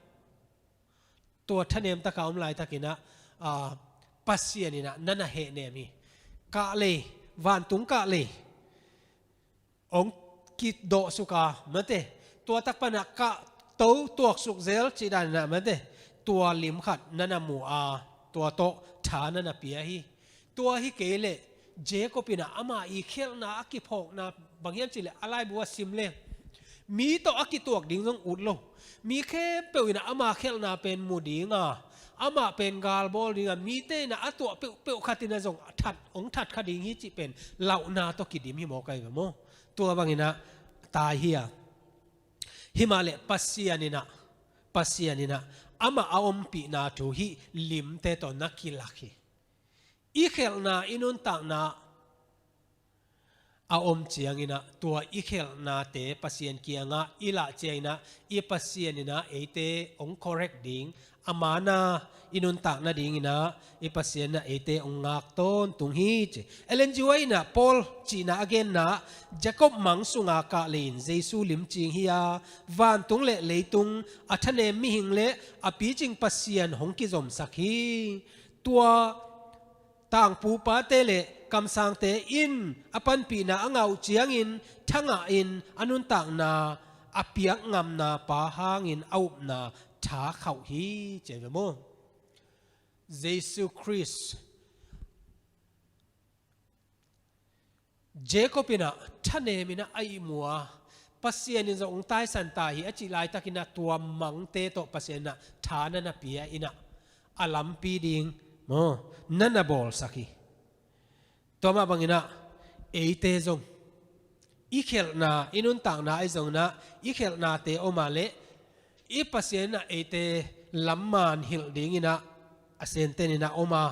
tua thanem takah a om laitakinah, aa, Pasian inah na na hehnem hi. Kahlei, vantung kahlei ong kidawhsuk a, mate, tua tak panah kah to tuaksuk zel cih daninah, mate, tua lim khat na na mu a, tua tawh tha na na pia hi. Tua hi kei leh Jacob inah ama i khelhna a kiphawkna bang hiam cihleh a laibu a sim leng mi tawh a kituak ding zong ut lo. Mi khempeuh inah ama khelhna pen mu dinga, amah pen galbawl dinga, mite inah a tuah peuhpeuh khat inah zong that, ong that kha ding hi cih pen lauhna tawh kidim hi mawk ahi ve maw? Tua banginah tai hi a. Himah leh Pasian inah, Pasian inah amah a ompihna thu hih limte tawh na kilak hi. I khelhna, i nuntakna a om cianginah tua i khelhnate Pasian kiangah i lah cianginah i Pasian inah eite ong correct ding, a mana i nuntak nadinginah i Pasian inah eite ong ngak tawntung hi ci. Ellen G. White inah Paul cihna a genna Jacob mang sunga kahlei in Jesu limcing hi a, vantung le leitung a thanem mihing le a picing Pasian hong kizomsak hi. Tua tangpupate le kamsangte in a panpihna a ngah uh ciangin thangah in a nuntakna a piak ngamna pa hangin a upna tha khauh hi ci ve maw? Jesu Khrist Jacob inah thanem inah a ihmu a, Pasian in zong ong taisan ta hi a cih laitakinah tua mangte tawh Pasian inah tha na na pia inah a lampi ding maw, na na bawlsak hi. Tua mah banginah eite zong i khelhna, i nuntakna ahi zonginah i khelhnate om a leh i Pasian inah eite lamman hilh dinginah a senteninah om a,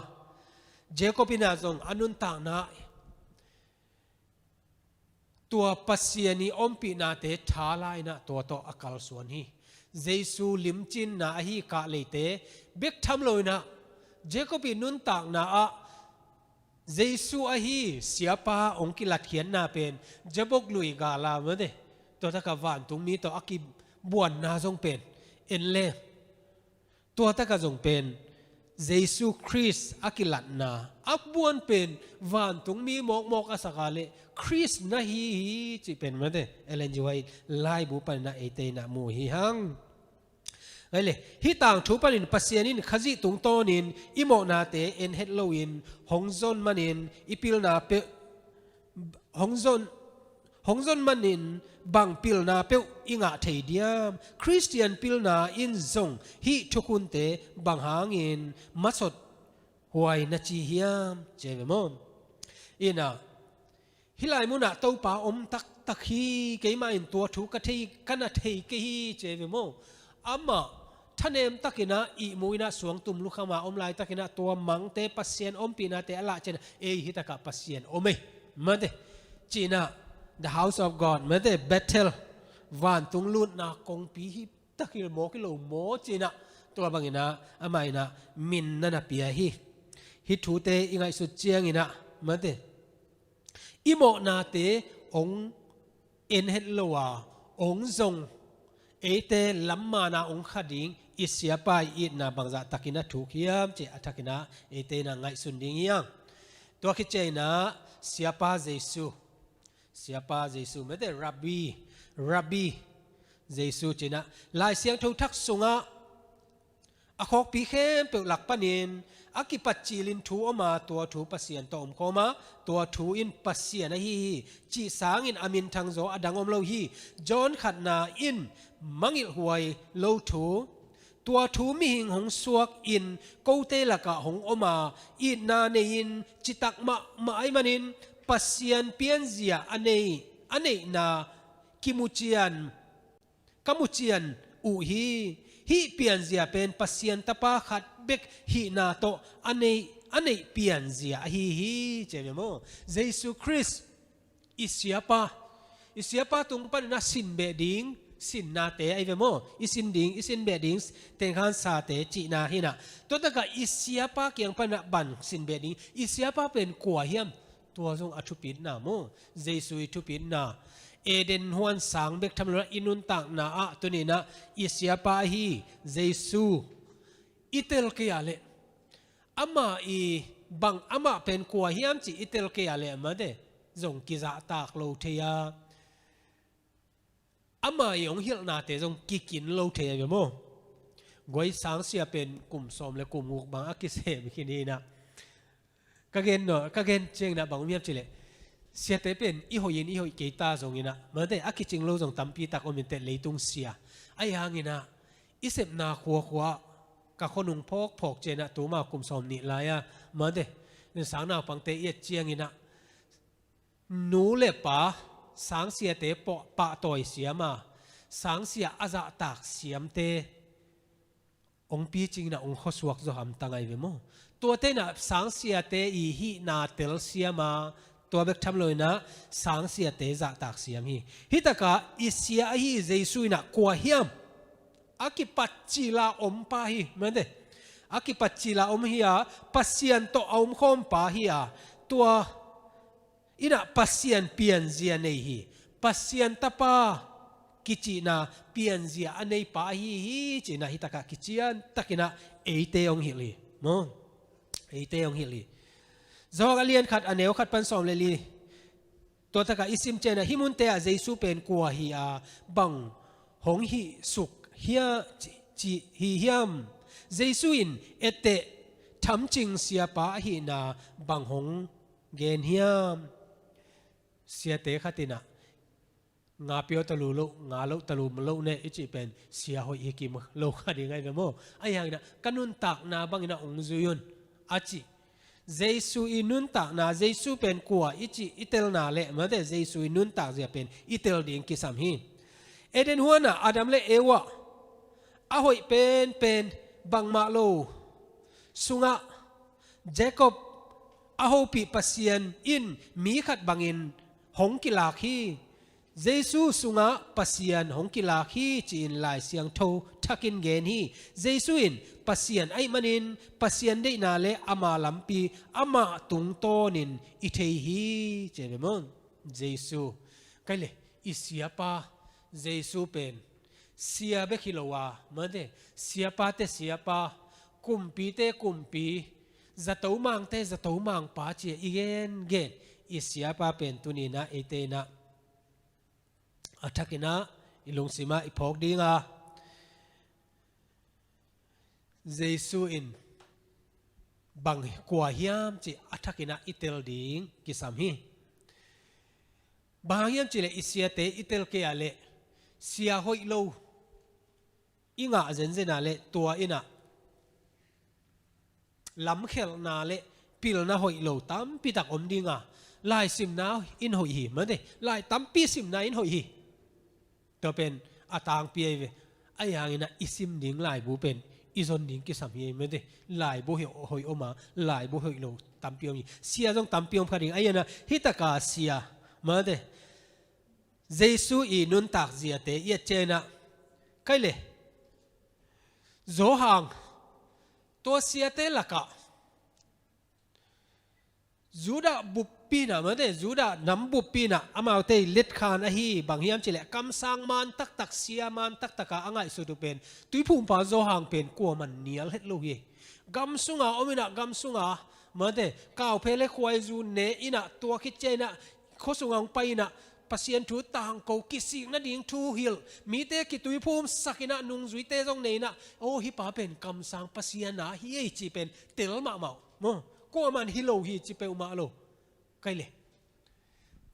Jacob inah zong a nuntakna tua Pasian i ompihnate tha la inah tua tawh a kalsuan hi. Jesu limcinna ahi kah leite bek tham lo inah Jacob i nuntakna ah Jesu ahi siapa ong kilatkhiatna pen Jabok lui gala mate, tua takah vantungmi tawh a kibuanna zong pen en le. Tua takah zong pen Jesu Khrist a kilatna a buan pen vantungmi mawkmawk a saka le Khrist na hi hi cih pen mate, Ellen G. White laibu paninah eite inah mu hi hang. Ai le, hih tangthu panin Pasian in Khazih tungtawnin i mawhnate en het loin hong zon manin i pilna peuh hong zon, hong zon manin bang pilna peuh i ngah thei diam? Khristian pilna in zong hih thukhunte bang hangin masot huai na ci hiam? Ci ve maw? Inah hih lai munah Topa om taktak hi, keimah in tua thu ka thei, ka na thei kei hi ci ve maw? Amah thanem takinah ihmu inah suangtum lukhama om laitakinah tua mangte Pasian ompihnate a lah cianah ei hih takah Pasian om ei mate, cinah the house of God mate, Bethel vantung lutna kongpi hi tak hi maw, kilo maw cinah tua banginah amah inah min na na pia hi. Hih thute i ngaihsut cianginah mate i mawhnate ong en het lo a, ong zong eite lammana ong kha ding i siapa i itna bangzah takin a thuk hiam cih a thakin ah eite in ah ngaihsun ding hi hang. Tua khit ciangin ah siapa Jesu, siapa Jesu mete Rabbi, Rabbi Jesu ci-in ah Lai Siangtho thak sungah a khawkpi khempeuh lak panin a kipat cilin thu om a, tua thu Pasian tawh omkhawm a, tua thu in Pasian ahi hi cih sangin a minthang zaw a dang om lo hi. John khatna in mangilh huai lo thu, tua thu mihing hong suak in kote lakah hong om a, itna nei-in citak mahmah ahih manin Pasian pianzia a nei, a neihna kimucian, ka mucian uh hi. Hih pianzia pen Pasian Tapa khat bek hihna tawh a neih, a neih pianzia ahi hi, ci ve maw? Jesu Khrist i siapa, i siapa tung panin a sin beh ding sinnate ahi ve maw? I sin ding, i sin beh ding tengkhan sate cihna hi-in ah, tua takah i siapa kiang panin ah bang sin beh ding, i siapa pen kua hiam? Tua zong a thupitna maw? Jesu i thupitna. Eden huan sang bek tham lo-in ah i nuntakna ah tuni-in ah i siapa ahi Jesu i tel kei a leh, amah i bang, amah pen kua hiam cih i tel kei a leh mate, zong kizahtak lo thei a, amah i hong hilhnate zong kikin lo thei a ve maw? Guai, sangsia pen kum sawm le kum guk bang a kisem khin hi-in ah, ka gen no, ka gen ciangin ah bang om hiam cih leh, siate pen i hoih in i hoih kei ta zongin ah mate, a kicing lo zong tampi tak om inteh, leitung sia. Ahi hangin ah i sepna khuakhua ah ka khuanung phawkphawk ciangin ah tuma kum sawm nih lai-a mate, sang naupangte i et ciangin ah nu le pa, sangsiate pah, pahtawi siam a, sangsia a zahtak siamte hong picing in ah hong khuasuak zaw hamtang ahi ve maw? Tuate in ah sangsiate i hihna tel siam a, tua bek tham lo-in ah sangsiate zahtak siam hi. Hih takah i sia ahi Jesu in ah kua hiam? A kipat cil a om pa hi mate. A kipat cil a om hi a, Pasian tawh a omkhawm pa hi a, tua in ah Pasian pianzia nei hi. Pasian Tapa kicihna pianzia a nei pa ahi hi, ci-in ah hih takah kician takin ah eite hong hilh hi maw? Eite hong hilh hi. Johan a lian khat, a neu khat pan sawm le li, tua takah i sim ciangin ah, hih munte ah Jesu pen kua hi a, bang hong hih suk hia, ci, ci hi hiam? Jesu in etteh thamcing siapa ahihna bang hong gen hiam? Siate khat in ah, nga pia talu lo, nga loh talu lo ne i cih pen sia hoih hi kim lo kha ding ahi ve maw? Ahi hangin ah ka nuntakna bangin ah hong zui un, a ci. Jesu i nuntakna, Jesu pen kua i cih i telna leh mate, Jesu i nuntakzia pen i tel ding kisam hi. Eden huan ah Adam le Eva a hoih penpen, bangmah lo sungah Jacob a hopih Pasian in mi khat bangin hong kilak hi. Jesu sungah Pasian hong kilak hi, ci-in Lai Siangtho thakin gen hi. Jesu in Pasian ahih manin Pasian deihna le ama lampi amah tungtawnin i thei hi, ci ve maw? Jesu. Kei le, i siapa Jesu pen sia bek hi lo a mate, siapate siapa, kumpite kumpi, zato mangte zato mangpa ci-a i gengen i siapa pen tuni-in ah eite in ah a thakin ah i lungsim ah i phawk ding a, Jesu in bang, kua hiam cih a thakin ah i tel ding kisam hi. Bang hang hiam cih leh i siate i tel kei a leh sia hoih lo i ngah zenzen a leh tua in ah lamkhelhna le pilna hoih lo tampi tak om ding a, lai simna in hoih hi mate, lai tampi simna in hoih hi. Tua pen a tangpi ahi ve. Ahi hangin ah i sim ding laibu pen i zon ding kisam hi mate. Laibu hoih, hoih om a, laibu hoih lo tampi om hi. Sia zong tampi om kha ding. Ahi hangin ah hih taka sia mate, Jesu i nuntak ziate i et ciangin ah, kei le, Johan, tua siate lakah Judah buppi pi inah, mate, Judah nam buppi inah amaute i letkhan ahi, bang hiam cih leh kamsang man taktak, sia man taktak a a ngaihsut uh pen Tuiphumpa Johan pen kuaman nial het lo hi. Gam sunga om inah, gam sunga, mate, kauphe le khuaizu ne inah, tua khit ciang inah khua sunga hong pai inah Pasian thu tangko, kisik nading thu hilh, mite kituiphumsak inah, nungzuite zong nei inah, aw, hih pa pen kamsang Pasian a hi ei cih pen tel mahmah uh maw. Kuaman hi lo hi ci peuhmah lo. Kei le,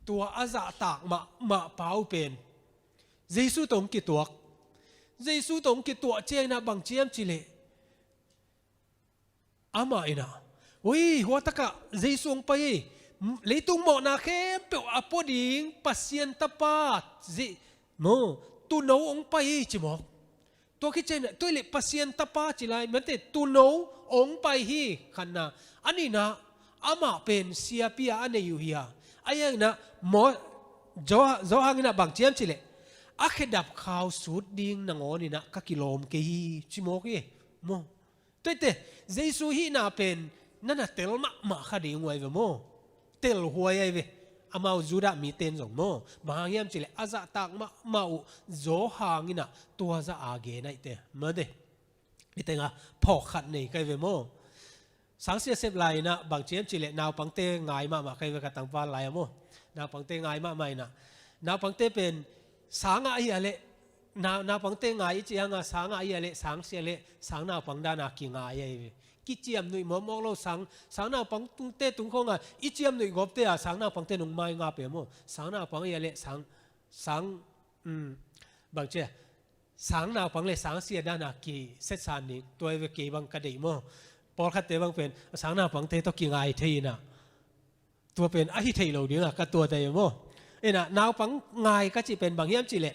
tua a zahtak mahmah pa uh pen Jesu tawh hong kituak. Jesu tawh hong kituak ciang inah bang ci hiam cih leh, amah inah, ui, hua takah Jesu hong pai hi. Leitung mawhna khempeuh a pua ding Pasian Tapa, Zi-, maw, Tuuno hong pai hi ci mawk. Tua khit ciang inah, tua hi leh Pasian Tapa ci lai, mate, Tuuno hong pai hi, khatna. A nihna, amah pen siapi a a nei uh hi a. Ahi hang inah, maw, Johan, Johan inah bang ci hiam cih leh, a khedap khau sut ding nangawn inah ka kilawm kei hi ci mawk hi. Maw. Tuate, Jesu hihna pen na na tel mahmah kha ding uh ahi ve maw. Tel huai ahi ve. Amau Judah mite in zong maw. Bang hang hiam cih leh a zahtak mahmah uh Johan inah tua zah a gen ahih teh, mate. Hih tengah phawk khat nei ka hi ve maw. Sangsia sep lai inah bang ci hiam cih leh naupangte ngai mahmah ka hi ve, ka tangval lai a maw. Naupangte ngai mahmah inah, naupangte pen sang ah ahi a leh, nau, naupangte ngai i cih hang a, sang ah ahi a leh, sangsia le sang naupang dan a kingai ahi ve. Kiciamnuih mawkmawk lo, sang, sang naupangte tung khawng a i ciamnuih gawpte a sang naupangte nung mai nga pe maw. Sang naupang ahi a leh sang, sang, um, bang ci a, sang naupang le sangsia dan a kisetsan ding, tua hi ve kei bang ka deih maw. Pawlkhatte bang pen sang naupangte tawh kingai thei inah, tua pen ahi thei lo ding a ka tuat ahi maw. Inah naupang ngai ka cih pen bang hiam cih leh,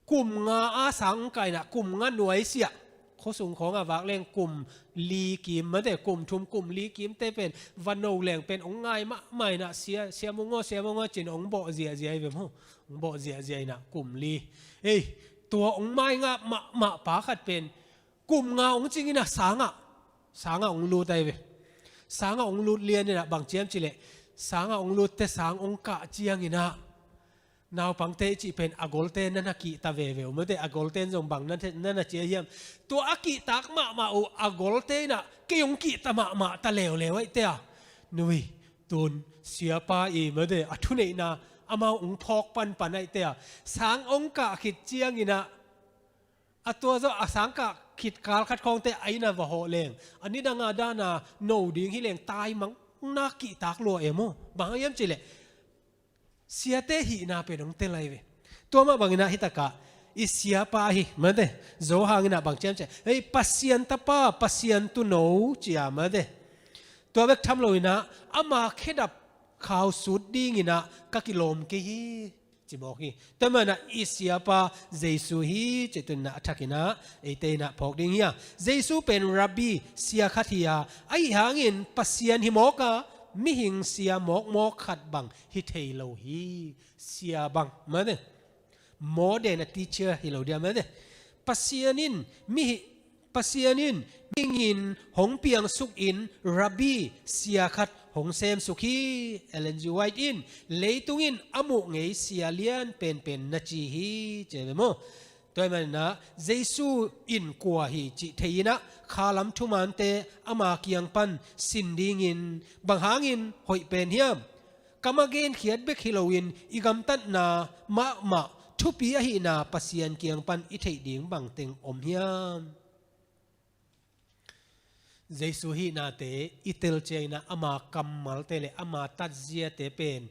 kum nga a sang hong kah inah kum nga nuaisiah, khua sung khawng a vak leng kum li kim, mate, kum thum kum li kimte pen va no leng pen hong ngai mahmah inah, sia, sia mung aw, sia mung aw ci-in hong bawh ziahziah hi ve maw. Hong bawh ziahziah inah kum li. Ei, tua hong mai nga mahmah pa khat pen kum nga hong cing inah sang ah, sang ah hong lut ahi ve. Sang ah hong lut lian inah bang ci hiam cih leh, sang ah hong lut teh sang hong kah ciang inah, naupangte i cih pen a golte na na kihta veve uh, mate, a golte in zong bang na, na na ci a hiam. Tua a kihtak mahmah uh a golte inah kei hong kihta mahmah ta leuleu ahih teh a. Nui, tun siapa i, mate, a thuneihna amau hong phawk panpan ahih teh a. Sang hong kah khit ciang inah, a tua zawh a sang kah khit kal khat khawngte a inn ah va hawh leng, a nidang a dan a no ding hi leng taimangna kihtak lua e maw. Bang hang hiam cih leh, siate hihna pen hong tel ahi ve. Tua mah bang inah hih takah i siapa hi, mate, Johan inah bang ci hiam cih leh, hei, Pasian Tapa, Pasian Tuuno ci a, mate. Tua bek tham lo inah ama khedap khau sut ding inah ka kilawm kei hi ci mawk hi. Tua manin ah i siapa Jesu hi cih tuni-in ah a thak inah eite inah phawk ding hi a. Jesu pen Rabbi, sia khat hi a, ahih hangin Pasian hi mawk a, mihing sia mawkmawk khat bang hi thei lo hi. Sia bang, mate, more than a teacher hi lo dia, mate. Pasian in mi hi, Pasian in mihing in hong piangsuk in Rabbi, sia khat hong semsuk hi. Ellen G. White in, leitung in a muh ngei sia lian penpen na ci hi, ci ve maw. Tua ahih manin ah Jesu in kua hi cih thei inah khalam thumante ama kiang pan sin dingin, bang hangin hoih pen hiam? Kam a genkhiat bek hi loin i gamtatna mahmah thupi ahihna Pasian kiang pan i theih ding bangteng om hiam? Jesu hihnate i tel ciangin ah ama kammalte le ama tatziate pen,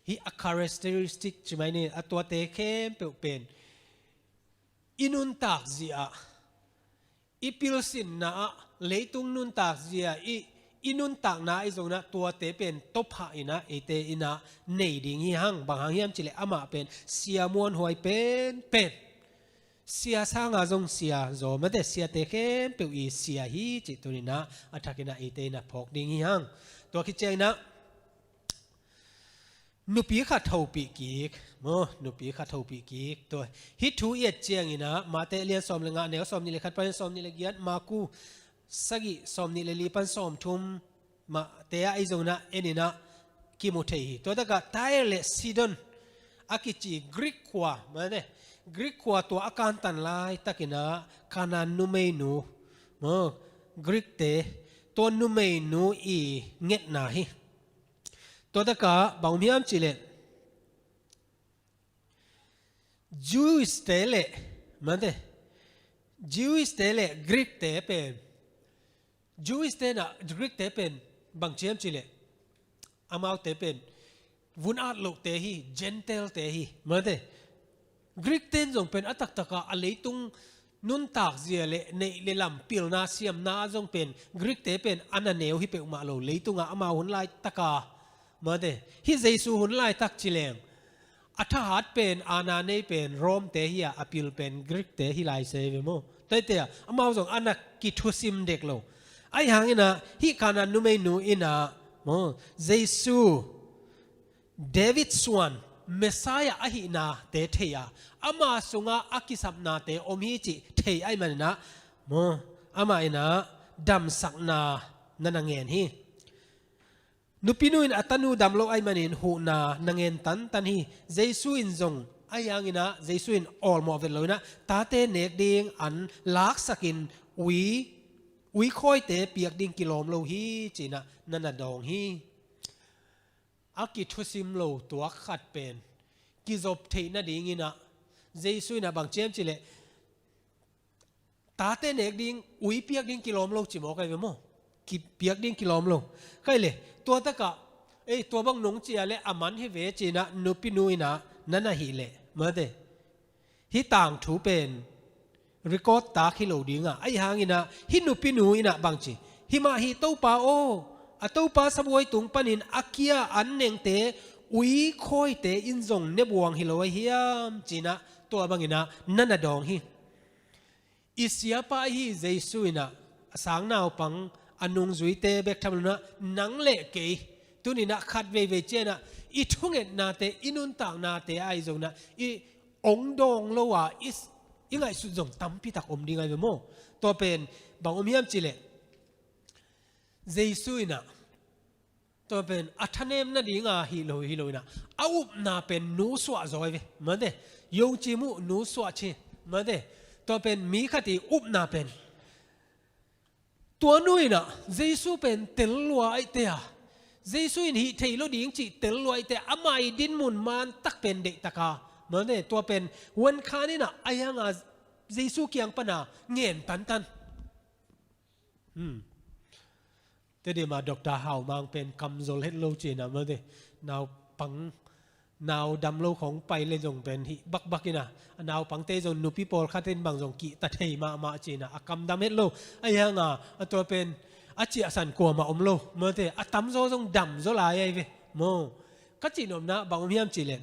hih a characteristic ci mai ni, a tuate khempeuh pen i nuntak zia ah, i pilsinna ah, leitung nuntak zia i, i nuntakna ah i zong inah tuate pen tawpah inah eite inah nei ding hi hang. Bang hang hiam cih leh amah pen sia muanhuai penpen, sia sanga zong sia zaw, mate, siate khempeuh i sia hi cih tuni-in ah a thak inah eite inah phawk ding hi hang. Tua khit ciang inah nupi khat hopih kik maw, nupi khat hopih kik. Tua hih thu i et ciang inah Mate lian sawm le nga, neu sawm nih le khat pan sawm nih le giat, Maku sagih sawm nih le li pan sawm thum, mah te ah i zong inah en inah kimu thei hi. Tua takah Tyre le Sidon a kici Greek khua, mate, Greek khua tua a kantan laitakin ah Kanaan numeinu, maw, Greek-te, tua numeinu i ngetna hi. Tua takah bang om hiam cih leh Jewish-te le, mate, Jewish-te le Greek-te pen, Jewish-te in ah Greek-te pen bang ci hiam cih leh amaute pen vun at lohte hi, Gentile-te hi, mate. Greek-te in zong pen a taktak ah a leitung nuntak zia le neih le lam pilna siamna ah zong pen Greek-te pen a na neu hi peuhmah lo, leitungah amau hun laitak a, mate, hih Jesu hun laitak ci leng a thahat pen, aana nei pen Rome-te hi a, a pil pen Greek-te hi lai se ve maw. Tua hi te ah amau zong a na kithusim dek lo. Ahi hangin ah hih Kanaan numeinu in ah, maw, Jesu, David suan Messiah ahihnate thei a, ama sungah a kisapnate om hi cih thei ahih manin ah, maw, amah in ah damsakna na na ngen hi. Nupinu in a tanu dam lo ahih manin huhna na ngen tantan hi. Jesu in zong ahi hangin ah Jesu in awlmawh vet lo in ah tate nek ding an laksakin ui, ui khawite piak ding kilawm lo hi ci-in ah na na dawng hi. A kithusim lo tuak khat pen kizop theih nadingin ah Jesu in ah bang ci hiam cih leh tate nek ding, ui piak ding kilawm lo ci mawk ahi ve maw. Ki piak ding kilawm lo. Kei le, tua takah, ei, tua bang nong ci a le a man hi ve ci-in ah nupinu in ah na na hih leh, mate, hih tangthu pen record tak hi lo ding a, ahi hangin ah hih nupinu in ah bang ci, himah hi Topa aw, a topa sabuai tung panin a kia an nengte ui khawite in zong ne buang hi lo ahi hiam ci-in ah tua bangin ah na na dawng hi. I siapa ahi Jesu in ah a sang naupang, a nungzuite bek tham lo in ah nang le kei tuni-in ah khat veivei ciangin ah i thungetnate, i nuntaknate ahi zongin ah i ong dawng lo a i, i ngaihsut zong tampi tak om ding ahi ve maw. Tua pen bang om hiam cih leh Jesu in ah tua pen a thanem nading a hi lo, hi lo in ah a upna pen nusuah zaw hi ve, mate. Yong ci muh nusuah ci, mate. Tua pen mi khat i upna pen, tua nu in ah Jesu pen tel lua ahih te a, Jesu in hih thei lo ding cih tel lua ahih te a, ama i dinmun man tak pen deih tak a, mate, tua pen huan khan in ah ahi hang a Jesu kiang pan a ngen tantan. Hmm. Teddy mah Doctor Hau Mang pen kamzol het lo ci-in ah, mate, naupang, nau dam lo khong pai le zong pen hih bakbak in ah, a naupangte zong nupi pawlkhat in bang zong kihta thei mahmah ci-in ah a kam dam het lo. Ahi hang a, a tua pen a ciahsan kuamah om lo, mate, a tamzaw zong damzaw lai ahi ve maw. Ka cihnopna bang om hiam cih leh,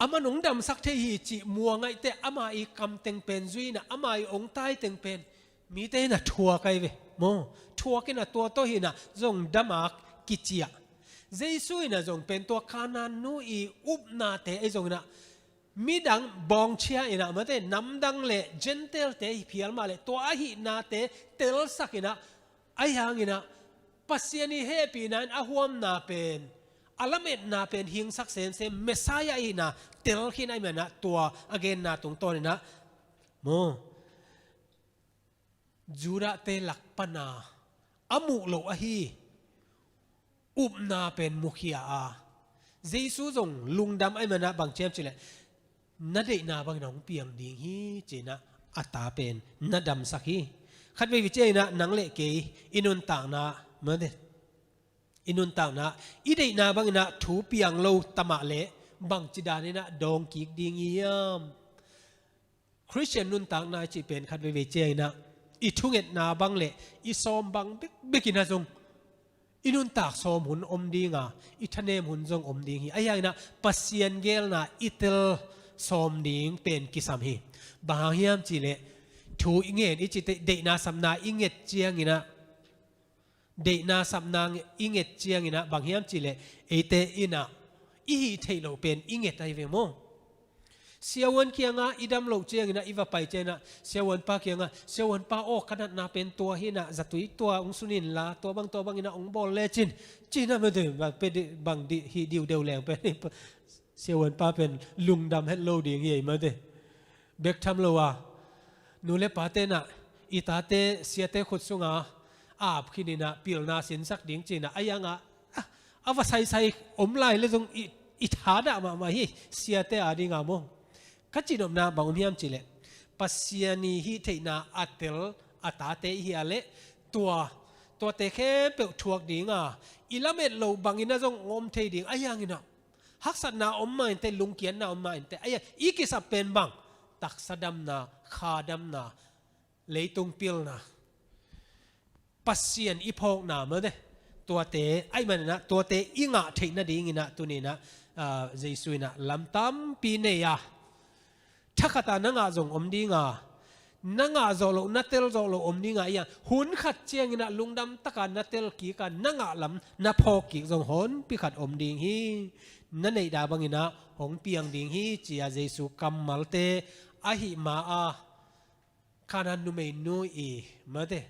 aman ong damsak thei hi cih muang ahih te ama i kam teng pen zui in ah, ama i ong tai teng pen mite in ah thuak ahi ve maw. Thuak in ah tua tawh hi in ah zong dam a kiciah. Jesu in ah zong pen tua Kanaan nu i upnate ahi zongin ah midang bawngchia in ah, mate, namdang le Gentile-te hi phial mah leh tua ahihnate telsak in ah, ahi hangin ah Pasian i hehpihna in a huamna pen, a lametna pen hingsak semsem Messiah ahihna telkhin ahih manin ah tua a genna tungtawn in ah maw, Judah-te lak pan a a muh loh ahi upna pen mukhia a, Jesu zong lungdam ahih manin ah bang ci hiam cih leh, na deihna bangin ah hong piang ding hi ci-in ah a ta pen na damsak hi. Khat veivei ciangin ah nang le kei i nuntakna, mate, i nuntakna i deihna bangin ah thu piang lo ta mah leh bangci danin ah dawng kik ding i hiam? Khristian nuntakna i cih pen khat veivei ciangin ah i thungetna bang le i sawm bang bekbek in ah zong i nuntak sawm hun om ding a, i thanem hun zong om ding hi. Ahi hangin ah Pasian geelna i tel sawm ding pen kisam hi. Bang hang hiam cih leh thu i ngen i cih teh deihna sapna i nget ciangin ah, deihna sapna i nget ciangin ah bang hiam cih leh eite in ah i hih theih loh pen i nget ahi ve maw. Siavuan kiangah i dam loh ciangin ah i va pai ciangin ah siavuanpa kiangah, "Siavuanpa aw, ka natna pen tua hi-in ah zatui tua hong sun inla, tua bang tua bangin ah hong bawl lecin," ci-in ah mate, bang dih hi diudeu leng pen siavuanpa pen lungdam het lo ding hi ei mate. Bek tham lo a, nu le pate in ah i tate siate khut sunga ap khin in ah pilna sinsak ding ci-in ah a iangah a va saisai om lai le zong i, i thadah mahmah hi, siate a dinga maw. Ka cihnopna bang om hiam cihleh, Pasian i hih theihna a tel a tate i hi a leh tua, tuate khempeuh thuak dinga, i lamet loh bangin ah zong om thei ding a iangin ah haksatna om mah inteh, lungkiatna om mah inteh, a iang i kisap pen bang, taksa damna, kha damna, leitung pilna, Pasian i phawkna mate, tuate ahih manin ah tuate i ngah theih nadingin ah tuni-in ah, ah, Jesu in ah lam tampi nei a, thakhat a na ngah zong om dinga, na ngah zawh loh, na tel zawh loh om dinga, i a hun khat ciangin ah lungdam taka na tel kik a, na ngah lam na phawk kik zong honpi khat om ding hi. Na neihdah bangin ah hong piang ding hi, ci-a Jesu kammalte ahih ma-a Kanaan numeinu i mate,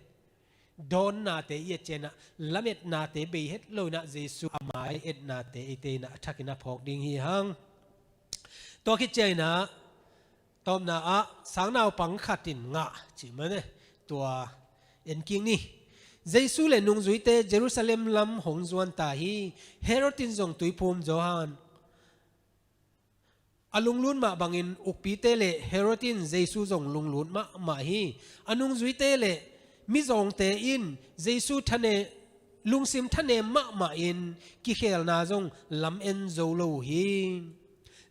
dawnnate i et ciangin ah, lametnate bei het lo-in ah Jesu a mai-etnate eite in ah a thakin a phawk ding hi hang. Tua khit ciangin ah, tawpna ah sangnaupang khat in ngah ci mate, tua en kik ni. Jesu le nungzuite Jerusalem lam hong zuan ta hi. Herod in zong Tuiphum Johan a lunglut mah bangin ukpite le Herod in Jesu zong lunglut mahmah hi. A nungzuite le mizawngte in Jesu thane, lungsim thanem mahmah in kikhelna zong lam en zo lo uh hi.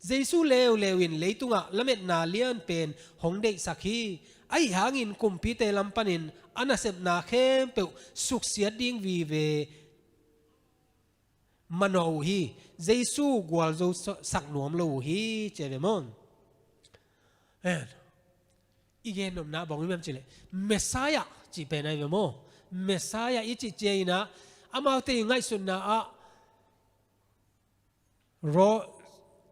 Jesu leuleu in leitungah lametna lianpen hong deihsak hi. Ahi hangin kumpite lam panin a nasepna khempeuh suksiat ding vive manawh uh hi. Jesu gualzo sa-, sak nuam lo uh hi, ci a ve maw. En, i gennopna bang i miam cihleh, Messiah cih pen ahi ve maw. Messiah i cih ciangin ah, amaute i ngaihsutna ah, Ro-,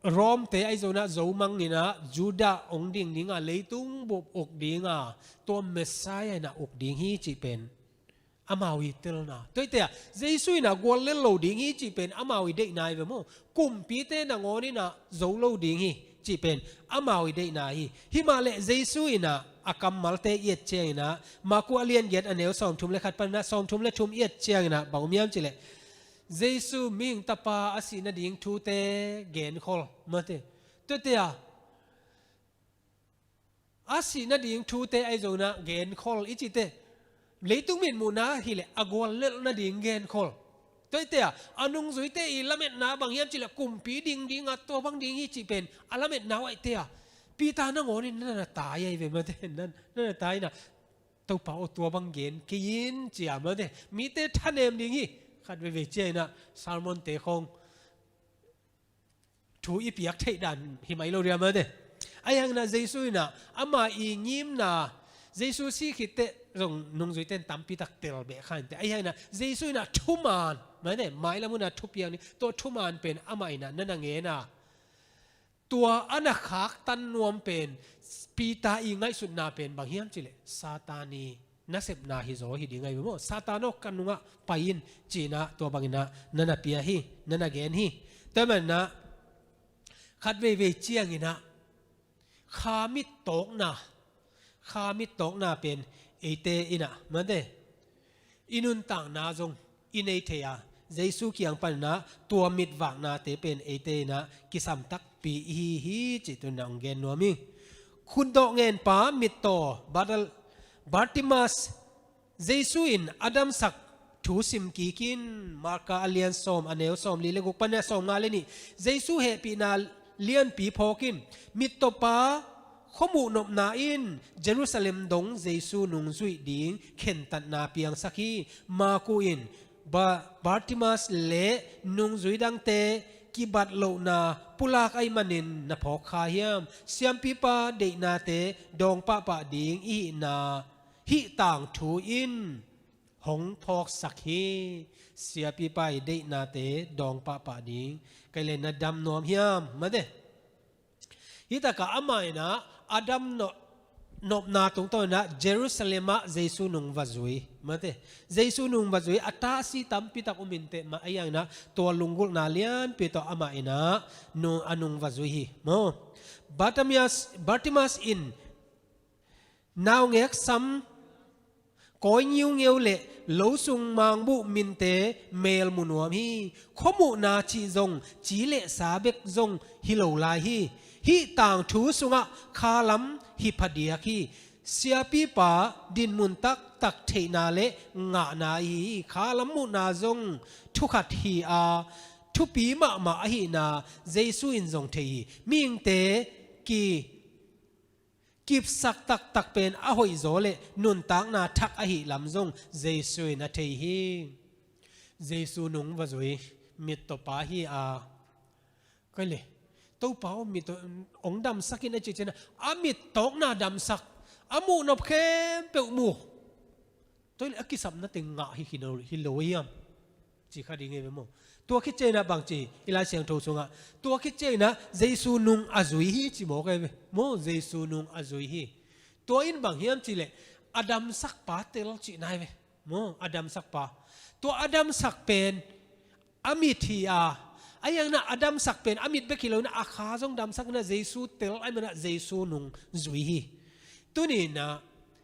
Rom-te ahi zongin ah, Zomang in ah, Judah hong ding dinga, leitung bup uk dinga, tua Messiah in ah uk ding hi cih pen amau i telna. Tua hi teh ah, Jesu in ah guallel lo ding hi cih pen amau i deihna hi ve maw. Kumpite nangawn in ah zo lo ding hi cih pen amau i deihna hi. Himahleh Jesu in ah a kammalte i et ciangin ah, Marku a lian giat a neu sawmthum le khat panin ah sawmthum le thum i et ciangin ah, bang om hiam cihleh, Jesu mihing tapa a sih nading thute genkhol mate. Tua hi teh ah, a sih nading thute ahi zongin ah genkhol i cih teh, leitung mitmuhna hileh a guallelh nading genkhol. Tua hi teh ah, a nungzuite i lametna bang hiam cihleh kumpi ding dinga tua bang ding hi cih pen a lametna uh ahi teh ah, Peter nangawn in na na tai ahi ve mate, na, na na tai in ah, Topa aw, tua bang gen kei in, ci a mate. Mite thanem ding hi. Khat veivei ciangin ah sermon-te khawng thu i piak theih dan hi mai lo dia mate. Ahi hangin ah Jesu in ah ama i ngimna, Jesu sih khit teh zong nungzuite in tampi tak tel beh kha inteh. Ahi hangin ah Jesu in ah thuman mate, mailam hun ah thupiak ni, tua thuman pen amah in ah na na ngen a, tua a na khaktan nuam pen, Peter i ngaihsutna pen bang hiam cihleh, Satan i nasepna hi zaw hi ding ahi ve maw. Satan aw, ka nungah pai in, ci-in ah tua bangin ah na na pia hi, na na gen hi. Tua manin ah khat veivei ciangin ah kha mittawkna, kha mittawkna pen eite in ah mate, i nuntakna zong i nei thei a, Jesu kiang panin ah tua mitvaknate pen eite in ah kisam takpi i hi hi cih tuni-in ah hong gen nuam hi. Khutdawh ngenpa mittaw Bartal-, Bartimas, Jesu in a damsak thu sim kik in. Marka a lian sawm a neu sawmli le guk panin ah sawmnga le nih. Jesu hehpihna lianpi phawk in. Mittawpa khuamuh nopna in Jerusalem dong Jesu nungzuih ding khentatna piangsak hi. Marku in Ba-, Bartimas le nungzui dangte kibat lohna pulak ahih manin na phawk kha hiam? Siampipa deihnate dawng pahpah ding i hihna, hih tangthu in hong phawksak hi. Siampipa i deihnate dawng pahpah ding. Kei le na dam nuam hiam mate? Hih takah amah inah a dam nop, nopna tungtawn inah Jerusalem ah Jesu nung va zui. Mate, Jesu nung va zui a tasi tampi tak um inteh mah, ahi hang inah tua lunggulhna lianpi tawh amah inah nung, a nung va zui hi maw. Bartimaeus, Bartimaeus in naungek sam kawi ngiungeu le lo sung mangbuh minte mel mu nuam hi. Khuamuhna cih zong ci le sa bek zong hi lo lai hi. Hih tangthu sungah khalam hi phadiak hi. Siapipa dinmun taktak theihna le ngahna ahi hi. Khalam muhna zong thukhat hi a, thupi mahmah ahihna Jesu in zong thei hi. Mihingte ki kipsak taktak pen a hoihzaw le nuntakna thak ahih lam zong Jesu in a thei hi. Jesu nung va zui mittawpa hi a, koi le, Topa aw, mittaw hong damsak in a cih ciangin a mittawkna damsak, a muh nop khempeuh mu. Tua hi leh a kisapna teng ngah hi, hi lo, hi lo hiam? Ci kha ding hi ve maw. Tua khit ciangin a bang ci, i Lai Siangtho sungah tua khit ciangin a Jesu nung a zui hi ci mawk hi ve maw. Jesu nung a zui hi. Tua in bang hiam cih leh a damsakpa tel cihna hi ve maw. A damsakpa, tua a damsak pen a mit hi a, ahi hang inah a damsak pen a mit bek hi lo inah a kha zong damsak inah Jesu tel ahih man inah Jesu nung zui hi. Tuni inah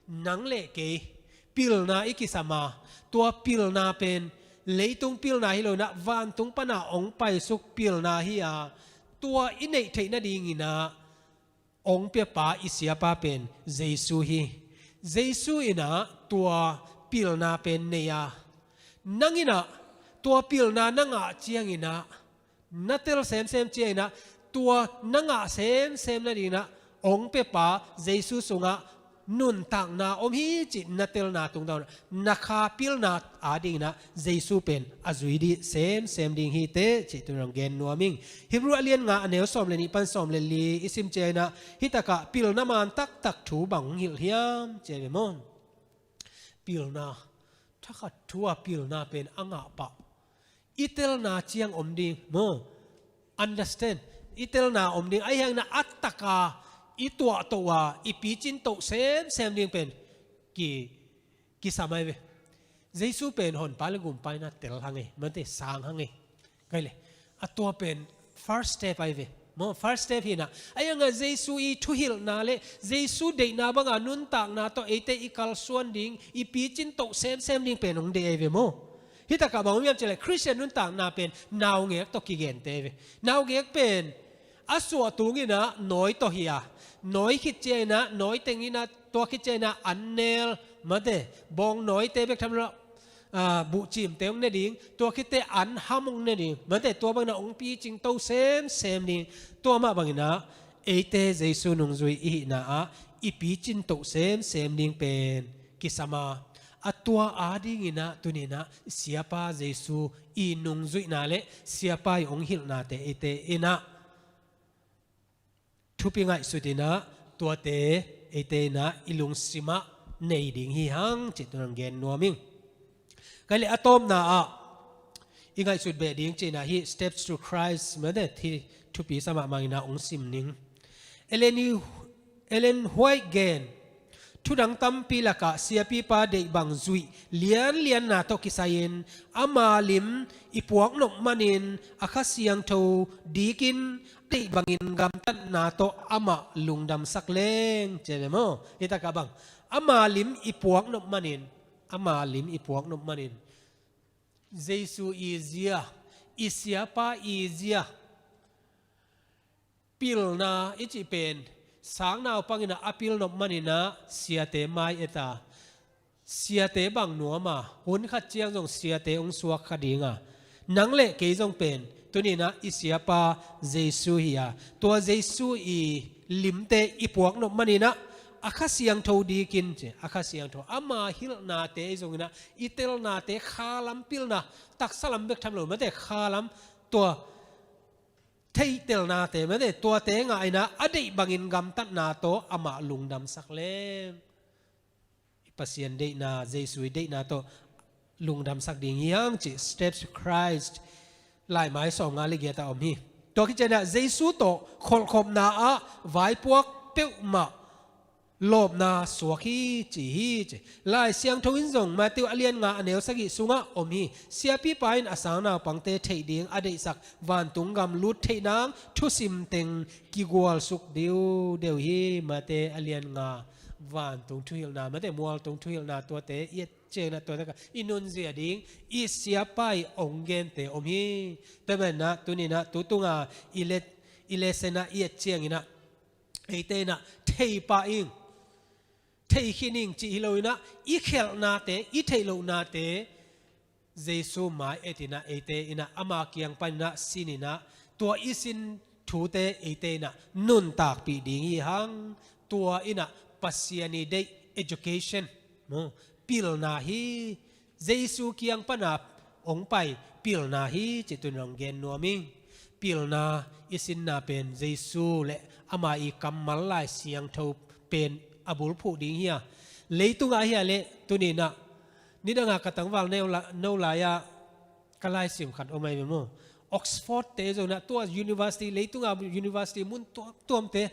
nang le kei pilna i kisam a, tua pilna pen leitung pilna hi lo inah vantung pan a hong paisuk pilna hi a, tua i neih theih nading inah hong piapa i siapa pen Jesu hi. Jesu inah tua pilna pen nei a, nang inah tua pilna na ngah ciangin ah, na tel semsem ciangin ah, tua na ngah semsem nading inah hong piapa Jesu sungah nuntakna om hi cih na telna tungtawn ah, na kha pilna ading inah Jesu pen a zui ding semsem ding hi teh cih tuni in hong gen nuam ing. Hebrew a lian nga a neu sawm le nih pan sawm le li i sim ciangin ah, hih takah pilna man taktak thu bang hong hilh hiam ci hi ve maw. Pilna, thakhat thu a pilna pen a ngah pah i telna ciang om ding maw. Understand, i telna om ding, ahi hang inah a tak a i tuahtoh a i picin toh semsem ding pen ki, kisam ahi ve. Jesu pen honpa le gumpa inah tel hang e, mate, sang hang e. Koi le, a tua pen first step ahi ve maw. First step hi inah, ahi hang a Jesu i thuhilhna le Jesu deihna bang a nuntakna tawh eite i kalsuan ding, i picin toh semsem ding pen hong deih ahi ve maw. Hih takah bang om hiam cih leh Khristian nuntakna pen naungek tawh kigente ahi ve. Naungek pen a suah tung inah nawi tawh hi a, nawi khit ciangin ah, nawi teng inah, tua khit ciangin ah an nel, mate, bawng nawite bek tham lo, ah, buhcimte hong ne ding, tua khit teh an ham hong ne ding, mate, tua bang inah hong picin toh semsem ding. Tua mah bang inah eite Jesu nungzui i hihna ah i picin toh semsem ding pen kisam a, a tua ading inah tuni inah siapa Jesu i nungzuihna le siapa i hong hilhnate eite inah thupi ngaihsut inah, tuate eite inah i lungsim ah nei ding hi hang cih tuni in hong gen nuam ing. Koi le, a tawpna ah i ngaihsut beh ding cih inah hih Steps to Christ, mate, hih thupi sa mahmah inah hong sim ning. Ellen, Ellen White gen, thudang tampi lakah siapipa deih bang zuih lianlianna tawh kisai-in ama lim i puak nop manin a Kha Siangtho dikin deih bangin gamtatna tawh amah lungdamsak leng ci hi ve maw. Hih takah bang, ama lim i puak nop manin, ama lim i puak nop manin Jesu i zia, i siapa i zia. Pilna i cih pen sang naupang inah a pil nop man inah siate mai-et a, siate bang nuam a, hun khat ciang zong siate hong suak kha ding a, nang le kei zong pen tuni inah i siapa Jesu hi a, tua Jesu i limte i puak nop man inah a Kha Siangtho dikin ci, a Kha Siangtho ama hilhnate i zong inah, i telnate khalam pilna, taksa lam bek tham lo, mate, khalam, tua theihtelnate, mate, tuate ngah inah a deih bangin gamtatna tawh amah lungdamsak leng i Pasian deihna, Jesu i deihna tawh lungdamsak ding hi hang cih Steps to Christ laimai sawmnga le giat ah om hi. Tua khit ciangin ah Jesu tawh kholhkhopna ah vaipuak peuhmah lawpna suak hi ci hi ci. Lai Siangtho in zong Matthew a lian nga a neu sagih sungah om hi. Siapipa in a sang naupangte theih ding a deihsak vantung gam lut theih nang thusim teng kigualsuk diu deuh hi. Matthew a lian nga vantung thuhilhna, Matthew mualtung thuhilhna tuate i et ciangin ah tuate ka i nunzia ding i siapa i ong gente om hi. Tua manin ah tuni-in ah tu tunga i let i lesen ah i et ciangin ah eite in ah thei pah ing, thei khin ing cih hi lo-in ah i khelhnate, i theih lohnate Jesu mai et in ah eite in ah ama kiang panin ah sin in ah tua i sin thute eite in ah nuntakpih ding hi hang. Tua in ah Pasian i deih education, pilna hi. Jesu kiang pana ong pai pilna hi cih tuni-in ong gen nuam ing. Pilna i sinna pen Jesu le ama i kammal Lai Siangtho pen a bulphuh ding hi a, leitungah hi a leh tuni-in ah nidangah ka tangval no lai-ah ka laisim khat om ahi ve maw. Oxford te zong ah tua university, leitunga university mun tuamtuamte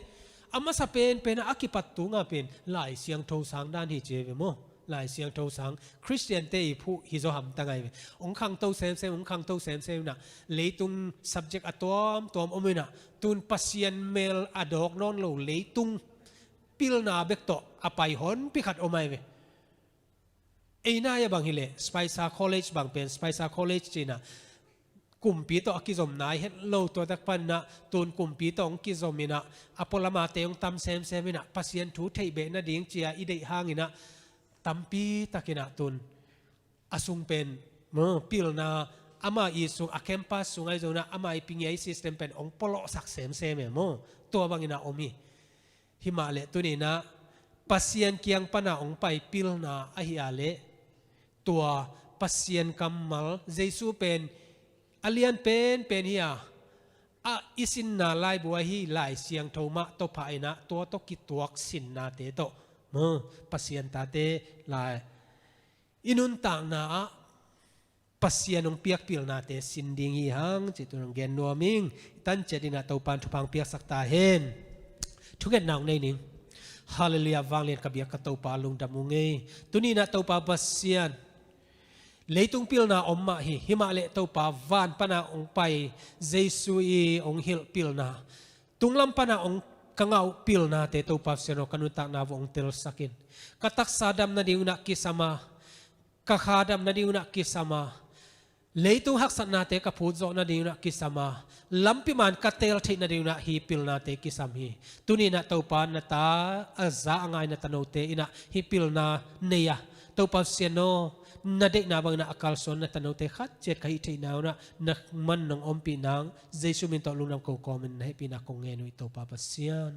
a masa penpen ah a kipat tunga pen Lai Siangtho sang dan hi ci ahi ve maw. Lai Siangtho sang Khristiante i phuh hi zaw hamtang ahi ve. Ong khangto semsem, ong khangto semsem in ah leitung subject a tuamtuam om in ah tun Pasian mel a dawk nawn lo leitung pilna bek tawh a pai honpi khat om ahi ve. Ei nai-ah bang hi leh Spicer College bang pen Spicer College ci-in ah kumpi tawh a kizom nai het lo, tua tak panin ah tun kumpi tawh hong kizom in ah a pualamate hong tam semsem in ah Pasian thu theih beh nading ci-a i deih hangin ah tampi takin ah tun a sung pen pilna ama i sung a campus sung ahi zongin ah ama i pingiai system pen hong pualawhsak semsem e maw. Tua bangin ah om hi. Himah leh tuni-in ah Pasian kiang pana hong pai pilna ahi a leh tua Pasian kammal Jesu pen a lian penpen hi a, a i sinna laibu ahi Lai Siangtho mah tawh pha in ah tua tawh kituak sinnate tawh Pasian tate lai i nuntakna ah Pasian hong piak pilnate sin ding hi hang cih tuni-in ong gen nuam ing. I tan ciat in ah Topa'n thupha hong piaksak ta hen. Thungetna hong nei ning. Halleluiah, vanglian ka biak ka Topa lungdam ung ei. Tuni-in ah Topa Pasian, leitung pilna om mah hi, himah leh Topa van pana hong pai Jesu i hong hilh pilna, tunglam pana hong ka ngah uh pilnate Topa Pasian aw ka nuntakna vuah hong telsak in. Ka taksa dam nadingun ah kisam a, ka kha dam nadingun ah kisam a, leitung haksatnate ka phut zawh nadingun ah kisam a, lampi man ka teel theih nadingun ah hih pilnate kisam hi. Tuni-in ah Topa na ta a za a ngai na tanote in ah hih pilna nei a, Topa Pasian aw, na deihna bangin ah a kalsuan na tanote khat ciat ka hih theih nadingun ah na man nong ompih nang Jesu min tawh lungdam ko kawmin na hehpihna kong ngen uh hi Topa Pasian.